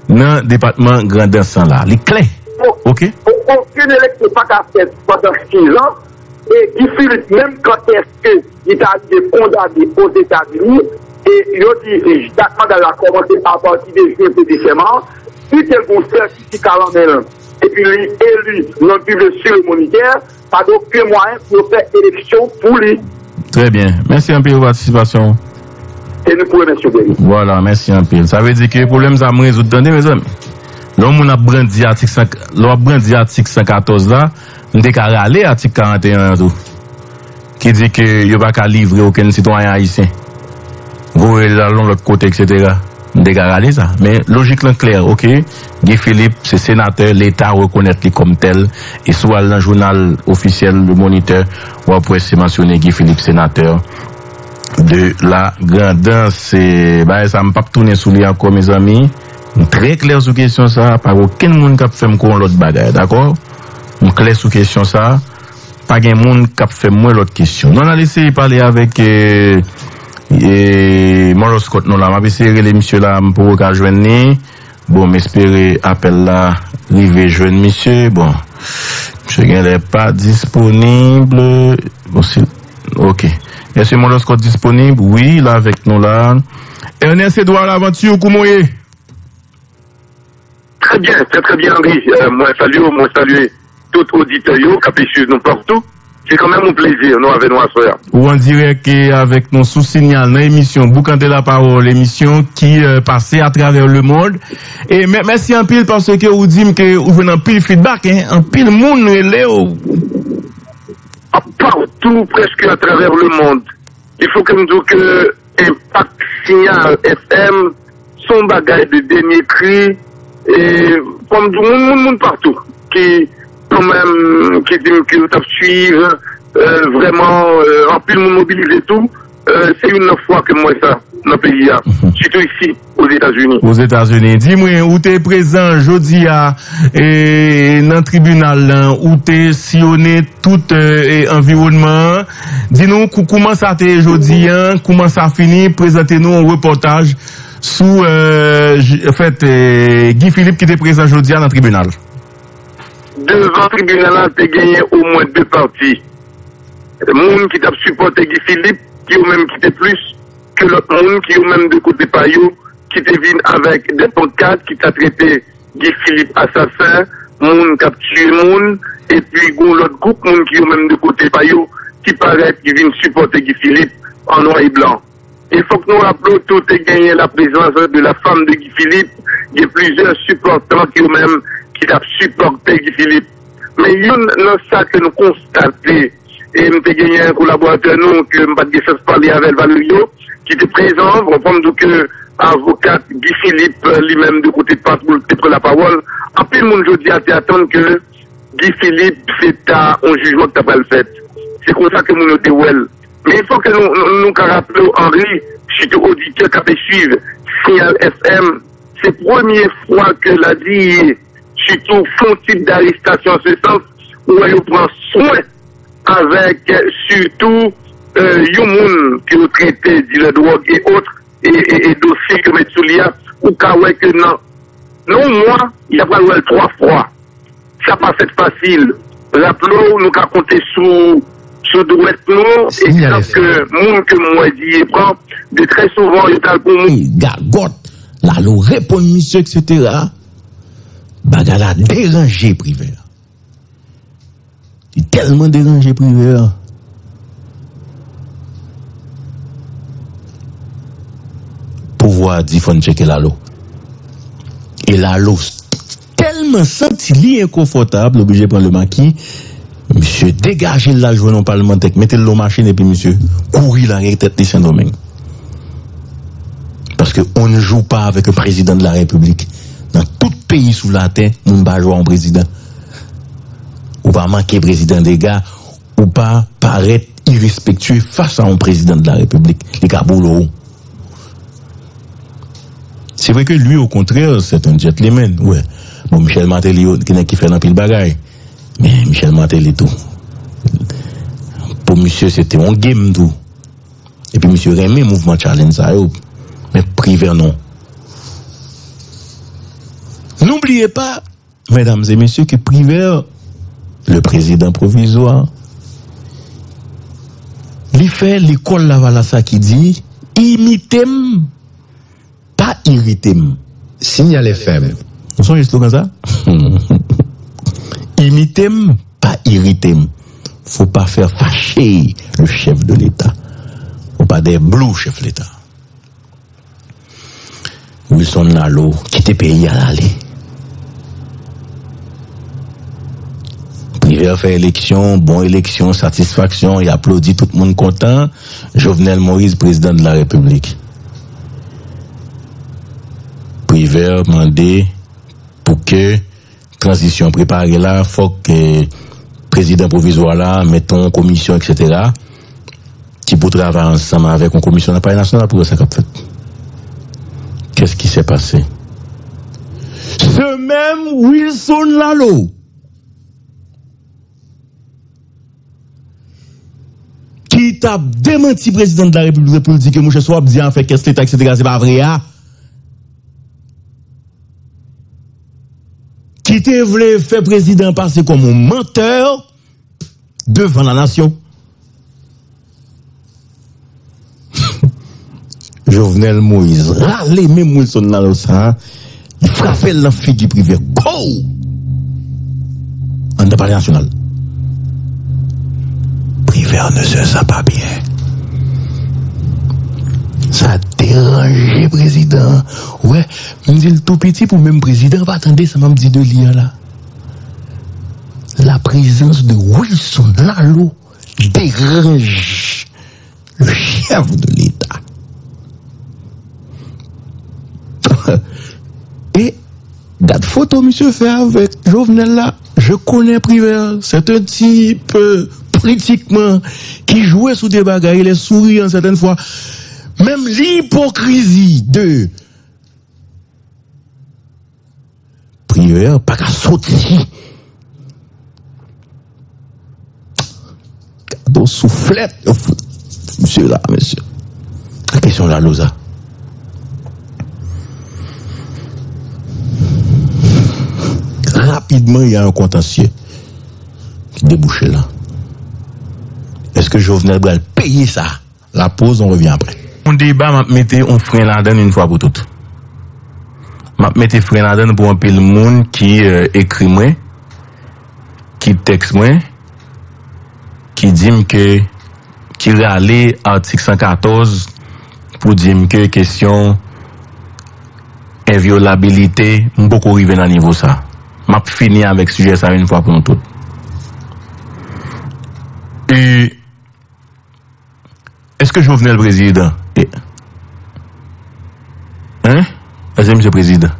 nan depatman Grandans lan la. Li klè. O-, oke? O-, okenn eleksyon pa ka fèt pandan sis an. E Guy Philippe, menm kantèske li ta rive kondane Ozetazini, e yo di dat mandal la kòmanse apati de jen, prete sèman an, si te gon sètifika lan men l, epi li eli non l pibliye sou le Moniteur, pa gen okenn mwayen pou yo fè eleksyon pou li. Trè byen. Mèsi anpil pou patisipasyon w. E nou pou remèsye w, Guerrier. Vwala, mèsi anpil. Sa vle di ke pwoblèm sa a m rezoud, tande, mezanmi. Lè yon moun ap brandi atik san, lè w ap brandi atik san katòz la, m te ka rale atik karant e en an tou, ki di ke yo pa ka livre okenn sitwayen ayisyen, voye l al yon lòt kote, etsetera. M te ka rale sa. Men lojik lan klè, oke? Guy Philippe se senatè, Leta rekonèt li kòm tèl. E si w al nan jounal ofisyèl Le Moniteur, w ap wè se mansyone Guy Philippe, senatè de la Grandans. Se bagay sa, m p ap tounen sou li ankò, mezanmi. M trè klè sou kesyon sa. Pa gen okenn moun k ap fè m kwè yon lòt bagay, dakò? M klè sou kesyon sa. Pa gen moun k ap fè m wè lòt kesyon. Nou al eseye pale avèk, e, e, Mòlòskòt nou la. M ap eseye rele misye la, m poko ka jwenn li. Bon, m espere apèl la rive jwenn misye. Bon, misye genlè pa disponib. Bon, si, oke. Èske Mòlòskòt disponib? Wi, l avèk nou la. Ernest Edouard Laventure, kouman w ye? Très bien, très, très bien, Henri. Euh, mwen salye w, mwen salye tout oditè yo k ap swiv nou patou. Se kanmenm yon plezi nou avè nou aswè a. Ou an dirèk, eh, avèk nou sou Signal nan emisyon Boukante Lapawòl, emisyon ki, eh, pase atravè lemonn. E mè-, mèsi anpil paske ou di m ke ou jwenn anpil feedback, hein, anpil moun rele w. Patou, prèske atravè lemonn. Il faut que m di w ke enpak Signal F M se yon bagay de dènye kri. E fò m di w, moun, moun, moun patou ki kanmenm, ki di m ke yo t ap swiv, euh, vrèman, euh, anpil moun mobilize tou. Euh, se youn nan fwa ke m wè sa nan peyi a, sitou isi, Ozetazini. Ozetazini. Di mwen, ou te prezan jodi a, e, nan tribinal lan, ou te siyonnen tout, e, e, anviwònman an. Di nou kou-, kouman sa te ye jodi a, kouman sa fini, prezante nou yon repòtaj sou, e, j-, fèt, e, Guy Philippe ki te prezan jodi a nan tribinal. Devan tribinal la, te genyen omwen de pati. Moun ki t ap sipòte Guy Philippe, ki yo menm ki te plis ke lòt moun, ki yo menm de kote pa yo, ki te vin avèk de pankat ki t ap rete Guy Philippe asasen, moun k ap tiye moun, epi gon lòt gwoup moun ki yo menm de kote pa yo, ki parèt, ki vin sipòte Guy Philippe an nwa e blan. E fòk nou raple w tou, te genyen la prezans de la femme de Guy Philippe, gen plizyè sipòtan ki yo menm ki t ap sipòte Guy Philippe. Men youn nan sa ke nou konstate, e m te genyen kolaboratè nou ke m pa t gen chans pale avè l, Valerio, ki te prezan, bon, fò m di w ke avokat Guy Philippe, li menm de kote pa pou l te pran lapawòl. Anpil moun jodi a te atann ke Guy Philippe, se ta yon jijman ki ta pral fèt. Se konsa ke moun yo te wè l. Men fò ke nou, nou, nou ka raple w, Henri, sitou oditè k ap swiv Signal F M, se premye fwa ke la D I A, sitou fè yon tip darestasyon an se sans, ou wè yo pran swen avèk, sitou, euh, yon moun ke yo trete dilè dwòg e ot, e, e, e dosye ke yo met sou li a, ou ka wè ke nan, nan yon mwa, y ap pral wè l twa fwa. Sa pa fèt fasil. Raple w, nou ka konte sou, sou dwèt nou, egzanp ke moun ke m wè D I A pran, de trè souvan, yo t al pou moun. Gagòt, Lalo reponn misye, etsetera. Bagay la deranje Privè. Li tèlman deranje Privè. Pouvwa a di fò n tcheke Lalo. E Lalo tèlman santi li enkonfòtab, li oblije pran le maki. Misye degaje l, l al jwenn yon palmantè, mete l nan machin epi misye kouri lage tèt li Sendomeng. Parce qu'on ne joue pas avec un président de la République. Nan tout peyi sou latè, moun pa jwe a yon prezidan. Ou pa manke prezidan dega, ou pa parèt irespektye fas a yon prezidan de la repiblik. Li ka boule w. Se vre ke li, okontrè, se yon gentleman. Wè. Bon, Michel Martelly, yo, ki nèg ki fè l anpil bagay. Men Michel Martelly tou. Pou misye, se te yon game tou. Epi misye renmen mouvman challenge sa yo. Men Privè non. N'oubliez pas, mesdames et messieurs, que Privert, le président provisoire, li fè lekòl Lavalas la ki di, imite m, pa irite m. Signal F M. Ou sonje slogan sa? Imite m, pa irite m. Faut pas faire fâcher le chef de l'État. Faut pas déblou chef l'État. Wilson Lalo kite peyi a l ale. Privè fè eleksyon, bon eleksyon, satisfaksyon, y aplodi, tout moun kontan. Jovenel Moïse, prezidan de la repiblik. Privè mande pou ke tranzisyon prepare la, fòk, eh, prezidan pwovizwa la mete yon komisyon, etsetera, ki pou travay ansanm avèk yon komisyon nan Palè Nasyonal pou wè sa k ap fèt. Qu'est-ce qui s'est passé? Se menm Wilson Lalo ki t ap demanti prezidan de la repiblik pou l di ke, monchè, sa w ap di a, afè kès leta, etsetera, se pa vre a, ki te vle fè prezidan pase kòm yon mantè devan la nasyon. Jovenel Moïse rale menm Wilson Lalo sa, li frape l nan figi Privè. Go! Anndan Palè Nasyonal. Privè ne se sent pas bien. Sa deranje prezidan. Ou wè, m di l tou piti pou menm prezidan pa tande sa m ap di de li a la. La présence de Wilson Lalo dérange le chef de l'État. E gad foto misye fè avèk Jovenel la. Je connais Privert, c'est un type, euh, politiquement, ki jwe sou de bagay, il est souriant certaines fois. Menm lipokrizi de Privè pa ka soti. Gade yon souflèt yo fout misye la, mesye. Kesyon Lalo sa. Rapidman, il y a un contentieux ki debouche la. Èske Jovenel pral peye sa? La pause, on revient après. Yon deba, m ap mete yon fren ladan l yon fwa pou tout. M ap mete fren ladan l pou anpil moun ki, euh, ekri mwen, ki tèks mwen, ki di m ke, ki rale atik san katòz pou di m ke kesyon envyolabilite, m poko rive nan nivo sa. M ap fini avèk sijè sa yon fwa pou nou tout. E Èske Jovenel prezidan? E, hein? Èske misye prezidan?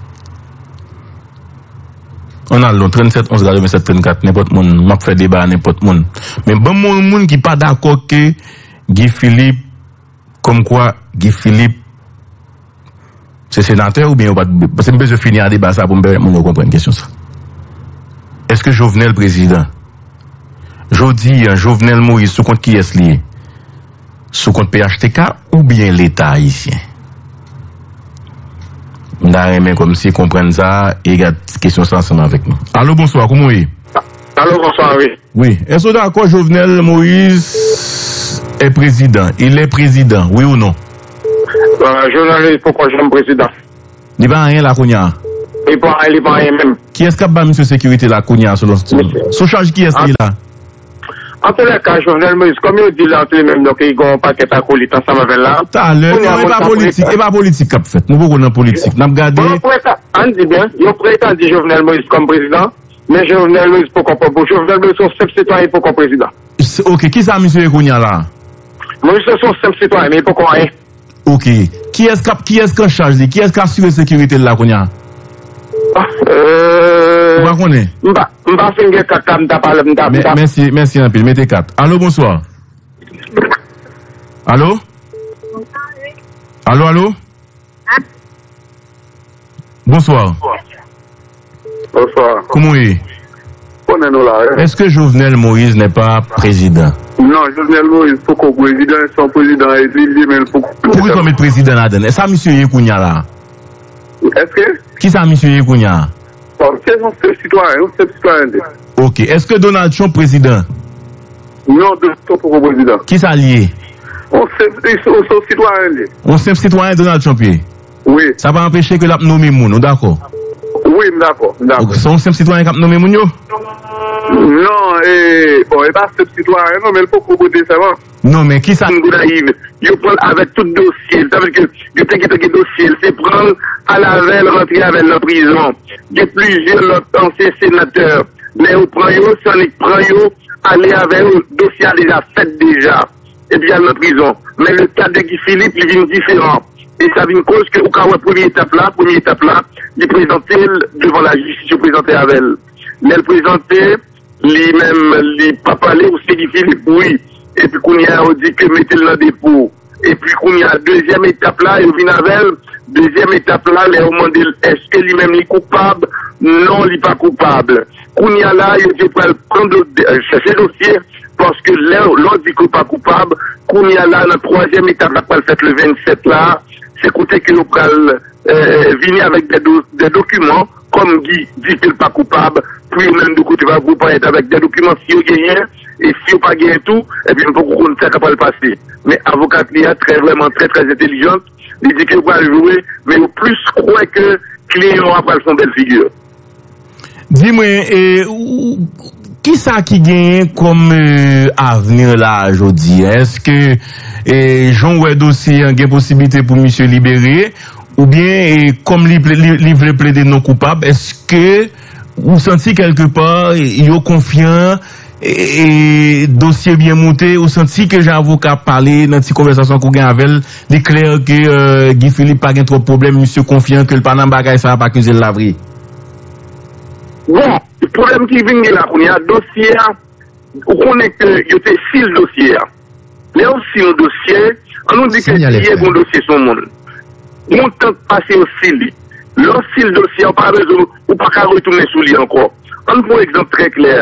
Ann al non, tranntsèt onz katrevennsèt trannkat, nenpòt moun, m ap fè deba a nenpòt moun. Men ban m yon moun ki pa dakò ke Guy Philippe, kòmkwa Guy Philippe se senatè oubyen yo pa t, paske m bezwen fini a deba sa pou m pèmèt moun yo konprann kesyon sa. Èske Jovenel prezidan? Jodi a, Jovenel Moïse sou kont kiyès li ye? Sou kont P H T K oubyen Leta ayisyen? M ta renmen kòmsi konprann sa e gad kesyon sa ansanm avèk nou. Alo, bonswa, kòman w ye? Alo, bonswa, wi. Wi. Èske w dakò Jovenel Moïse est président? Il est président, oui ou non? Euh, Jovenel Moïse poko janm prezidan. Li pa anyen la kounye a. Li pa, li pa anyen menm. Kiyès k ap ba misye sekirite la kounye a selon stil? Sou chaj kiyès li la? An tou lè ka, Jovenel Moïse, kòm yo di l ant li menm, donk, li gen yon pakèt akolit ansanm avè l la. Talè, non, e pa politik, e pa politik k ap fèt. Nou poko nan politik. N ap gade. Bon, yo preta-, ann di byen, yo pretandi Jovenel Moïse kòm prezidan, men Jovenel Moïse poko, poko, Jovenel Moïse se yon senp sitwayen, poko prezidan. Se, ok, kisa misye ye kounye a la? Moïse se yon senp sitwayen, men li poko anyen. Ok. Kiyès k ap, kiyès k an chaj li? Kiyès k asire sekirite l la kounye a? Ou pa konnen? M pa, m pa fin gen kat la, m ta pale, m ta, m ta. Mèsi, mèsi anpil. Mete kat. Alo, bonswa. Alo? Alo, alo? Bonswa. Bonswa. Kòman w ye? Konnen nou la, wi. Èske Jovenel Moïse n'est pas président? Non, Jovenel Moïse poko prezidan, se yon prezidan eli li, men l poko. Poukisa w met prezidan ladan l? Sa misye ye kounye a la? Èske? Kisa misye ye kounye a? Bon, se yon senp sitwayen, yon senp sitwayen li. Ok. Èske Donald Trump prezidan? Non, Donald Trump poko prezidan. Kisa l ye? Yon senp, yon senp sitwayen li. Yon senp sitwayen Donald Trump ye? Wi. Sa pa anpeche ke l ap nonmen moun, ou dakò? Wi, m dakò, m dakò. Ok, se yon senp sitwayen k ap nonmen moun yo? Non, e, bon, e pa senp sitwayen non, men l poko pote sèman. Non, men kisa? Moun Gonayiv, yo pran l avèk tout dosye l. Sa vle di ke yo te gentan gen dosye l. Se pran l, al avè l, rantre avè l nan prizon. Gen plizyè lòt ansyen senatè. Lè yo pran yo, se annik pran yo, ale avè yo. Dosye a deja fèt deja. Epi al nan prizon. Men le ka de Guy Philippe, li vin diferan. E sa vin koz ke ou ka wè premye etap la, premye etap la, li prezante l devan lajistis, yo prezante avè l. Lè l prezante, li menm, li pa pale, ou se Guy Philippe, wi. Epi kounye a, yo di ke mete l nan depo. Epi kounye a, dezyèm etap la, yo vin avè l. Dezyèm etap la, lè yo mande l, èske li menm li koupab? Non, li pa koupab. Kounye a la, yo di yo pral pran do-, de-, chèche dosye, paske lè, lè w di ke w pa koupab, kounye a la, nan twazyèm etap la, k pral fèt le vennsèt la, se kote ke yo pral, eh, vini avèk de do-, de dokiman, kòm Guy di ke l pa koupab, pou yo menm de kote pa, pou parèt avèk de dokiman, si yo genyen, e si yo pa genyen tou, ebyen, m poko konn sa k ap pral pase. Men avokat li a, trè vrèman, trè, trè entèlijant, li di ke yo pral jwe, men yo plis kwè ke kliyan yo a pral fè yon bèl figi. Di mwen, e, ou, kisa ki genyen kòm, e, avni la a jodi a? Èske, e, jan w wè dosye an gen posiblite pou misye libere? Oubyen, e, kòm li ple-, li, li vle plede non koupab, èske ou santi kèlkepa, e, yo konfyan, e, e, dosye byen moute, ou santi ke jan avoka ap pale nan ti konvèsasyon ke w gen avè l, li klè ke, e, Guy Philippe pa gen twòp pwoblèm, misye konfyan ke l pa nan bagay sa y ap akize l la vre? Bon, pwoblèm ki vin gen la kounye a, dosye a, ou konnen ke yo te sil dosye a. Lè yo sil yon dosye, an nou di ke si yon dosye sou yon moun, yon tan k pase yo sil li. Lè w sil dosye a, ou pa bezwen, ou pa ka retounen sou li ankò. Ann pran yon egzanp trè klè.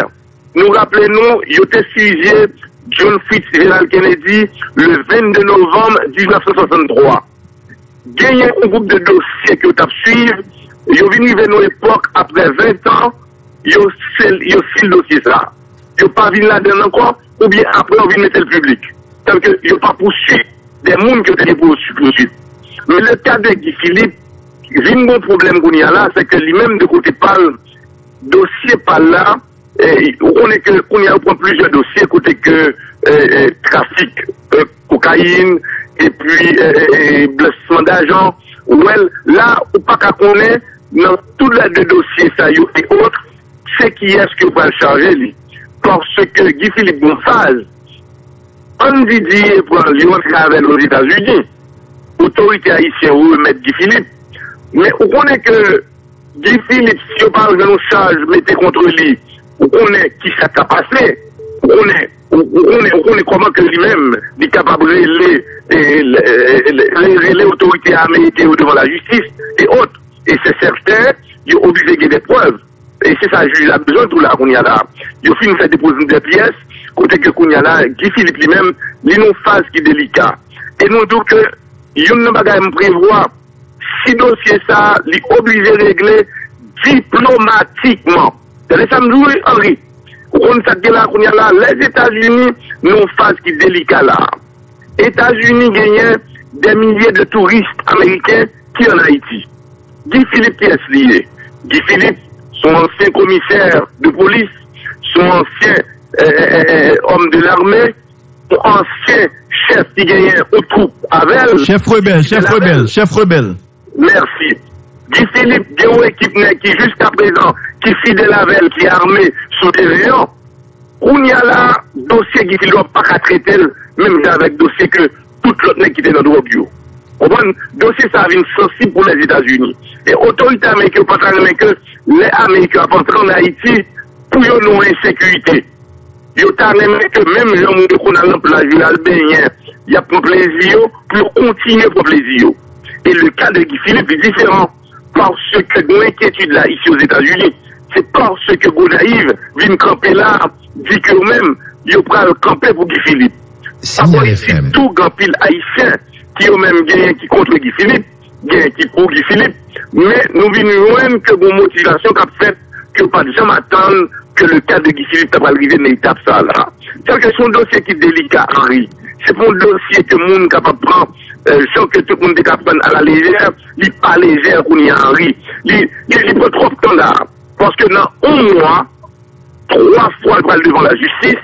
Nou raple nou, yo te sijye John Fitzgerald Kennedy le vennde novanm diznèf san swasanntwa. Genyen yon gwoup de dosye ke yo t ap swiv, yo vin rive nan yon epòk, apre ven tan, yo sel-, yo sil dosye sa a. Yo pa vin ladan l ankò, oubyen apre yo vin mete l piblik. Sa vle di ke yo pa pouswiv de moun ke yo te gen pou yo swi-, pouswiv. Men le ka de Guy Philippe, vin gon pwoblèm kounye a la, se ke li menm de kote pa l, dosye pa l la, e, ou konnen ke kounye a yo pran plizyè dosye kote ke, e, e, trafik, e, kokayin, epi, e, e, e, blansman dajan. Ou wè l, la, ou pa ka konnen nan tou lè de dosye sa yo e ot, se kiyès ke yo pral chaje li. Paske Guy Philippe gon faz, ann di D A pran l, yo antre avè l Ozetazini. Otorite ayisyen remèt Guy Philippe. Men ou konnen ke Guy Philippe, si yo pa jwenn yon chaj mete kont li, ou konnen ki sa k ka pase, ou konnen, ou, ou konnen, ou konnen kòman ke li menm, li kapab rele, e, e, e, e, rele otorite ameriken yo devan lajistis e ot. E se sèten, yo oblije gen de prèv. E se sa jij la bezwen tou la kounye a la. Yo fin fè depoze de pyès, kote ke kounye a la, Guy Philippe li menm, li nan yon faz ki delika. E nou di w ke youn nan bagay m prevwa, si dosye sa a, li oblije regle diplomatikman. Tande sa m di w, Henry. Ou konn sa k gen la kounye a la, Lèzetazini nan yon faz ki delika la. Etazini genyen dè milye de touris ameriken ki ann Ayiti. Guy Philippe, kiyès li ye? Guy Philippe, se yon ansyen komisè de polis, se yon ansyen eh, eh, eh, eh, òm de lame, yon ansyen chèf ki genyen yon twoup avè l. Chèf rebèl, chèf rebèl, chèf rebèl. Mèsi. Guy Philippe gen yon ekip nèg ki jiskaprezan ki fidèl avè l, ki ame sou teren an. Kounye a la, dosye Guy Philippe pa ka trete l menm jan avèk dosye ke tout lòt nèg ki te nan dwòg yo. Konprann? Dosye sa a vin sansib pou Lèzetazini. E otorite ameriken yo pa ta renmen ke lè Ameriken ap antre ann Ayiti pou yo nan yon ensekirite. Yo ta renmen ke menm jan moun yo konn al nan plaj yo, al benyen, y ap pran plezi yo, pou yo kontinye pran plezi yo. E le ka de Guy Philippe li diferan. Paske gen yon enkyetid la isi Ozetazini. Se paske Gonayiv vin kanpe la, di ke yo menm, yo pral kanpe pou Guy Philippe. Sa pa isit tou gen anpil Ayisyen ki yo menm genyen ki kont Guy Philippe, genyen ki pou Guy Philippe. Men nou vin jwenn ke gen yon motivasyon k ap fèt ke yo pa t janm atann ke le ka de Guy Philippe ta pral rive nan etap sa a la. Sa vle di se yon dosye ki delika, Henry. Se pa yon dosye ke moun kapab pran, eh, jan ke tout moun te ka pran a la lejè, li pa lejè kounye a, Henry. Li, li, li pran twòp tan la. Paske nan yon mwa, twa fwa l pral devan lajistis,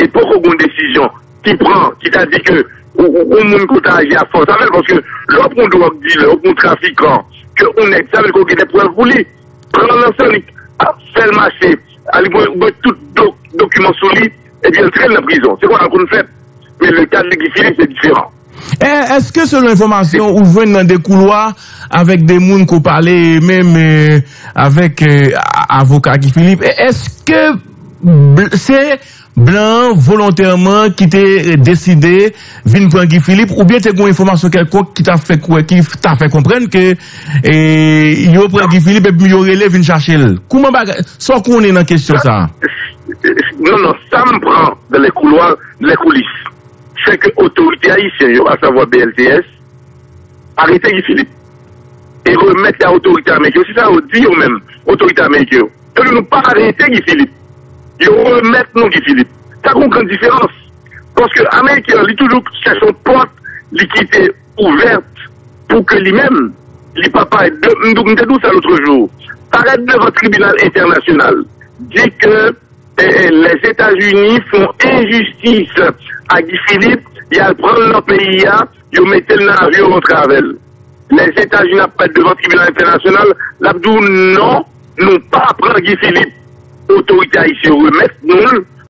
e poko gen yon desizyon ki pran, ki ta di ke ou, ou, ou moun ke w ta aji a fòs avè l, paske lè w pran yon dwòg dilè, ou pran yon trafikan, ke yon nèg, sa vle di ke w gen de prèv pou li. Pran l ansanm, li ap fè l mache, a li gen, gen tout do-, dokiman sou li, epi antre l nan prizon. Se konsa l konn fèt. Men le ka de Guy Philippe, se diferan. E, èske selon enfòmasyon ou jwenn nan de koulwa avèk de moun ke w pale, menm, e, avèk, e, a-, avoka Guy Philippe, e, èske bl-, se blan an volontèman ki te deside vin pran Guy Philippe, oubyen te gen yon enfòmasyon kèlkonk ki ta fè kwè, ki ta fè konprann ke, e, yo pran Guy Philippe epi yo rele vin chache l? Kouman bagay, sa w konnen nan kesyon sa a? Non, non, sa m pran dans les couloirs, les coulisses, se ke otorite ayisyen yo, asavwa B L T S, arete Guy Philippe e remèt li a otorite ameriken yo. Se sa yo di yo menm, otorite ameriken yo. Yo di nou pa arete Guy Philippe. Yo remèt nou Guy Philippe. Sa gen yon gran diferans. Paske ameriken an, li toujou chèche yon pòt, li kite ouvèt pou ke li menm, li pa parèt de, m, m te di w sa lòt jou, parèt devan tribinal entènasyonal, di ke eh, eh, Lèzetazini fè yon enjistis a Guy Philippe, y al pran l nan peyi a, yo mete l nan avyon, yo rantre avè l. Lèzetazini ap parèt devan tribinal entènasyonal, l ap di w non, nou pa pran Guy Philippe. Otorite ayisyen yo remèt nou l,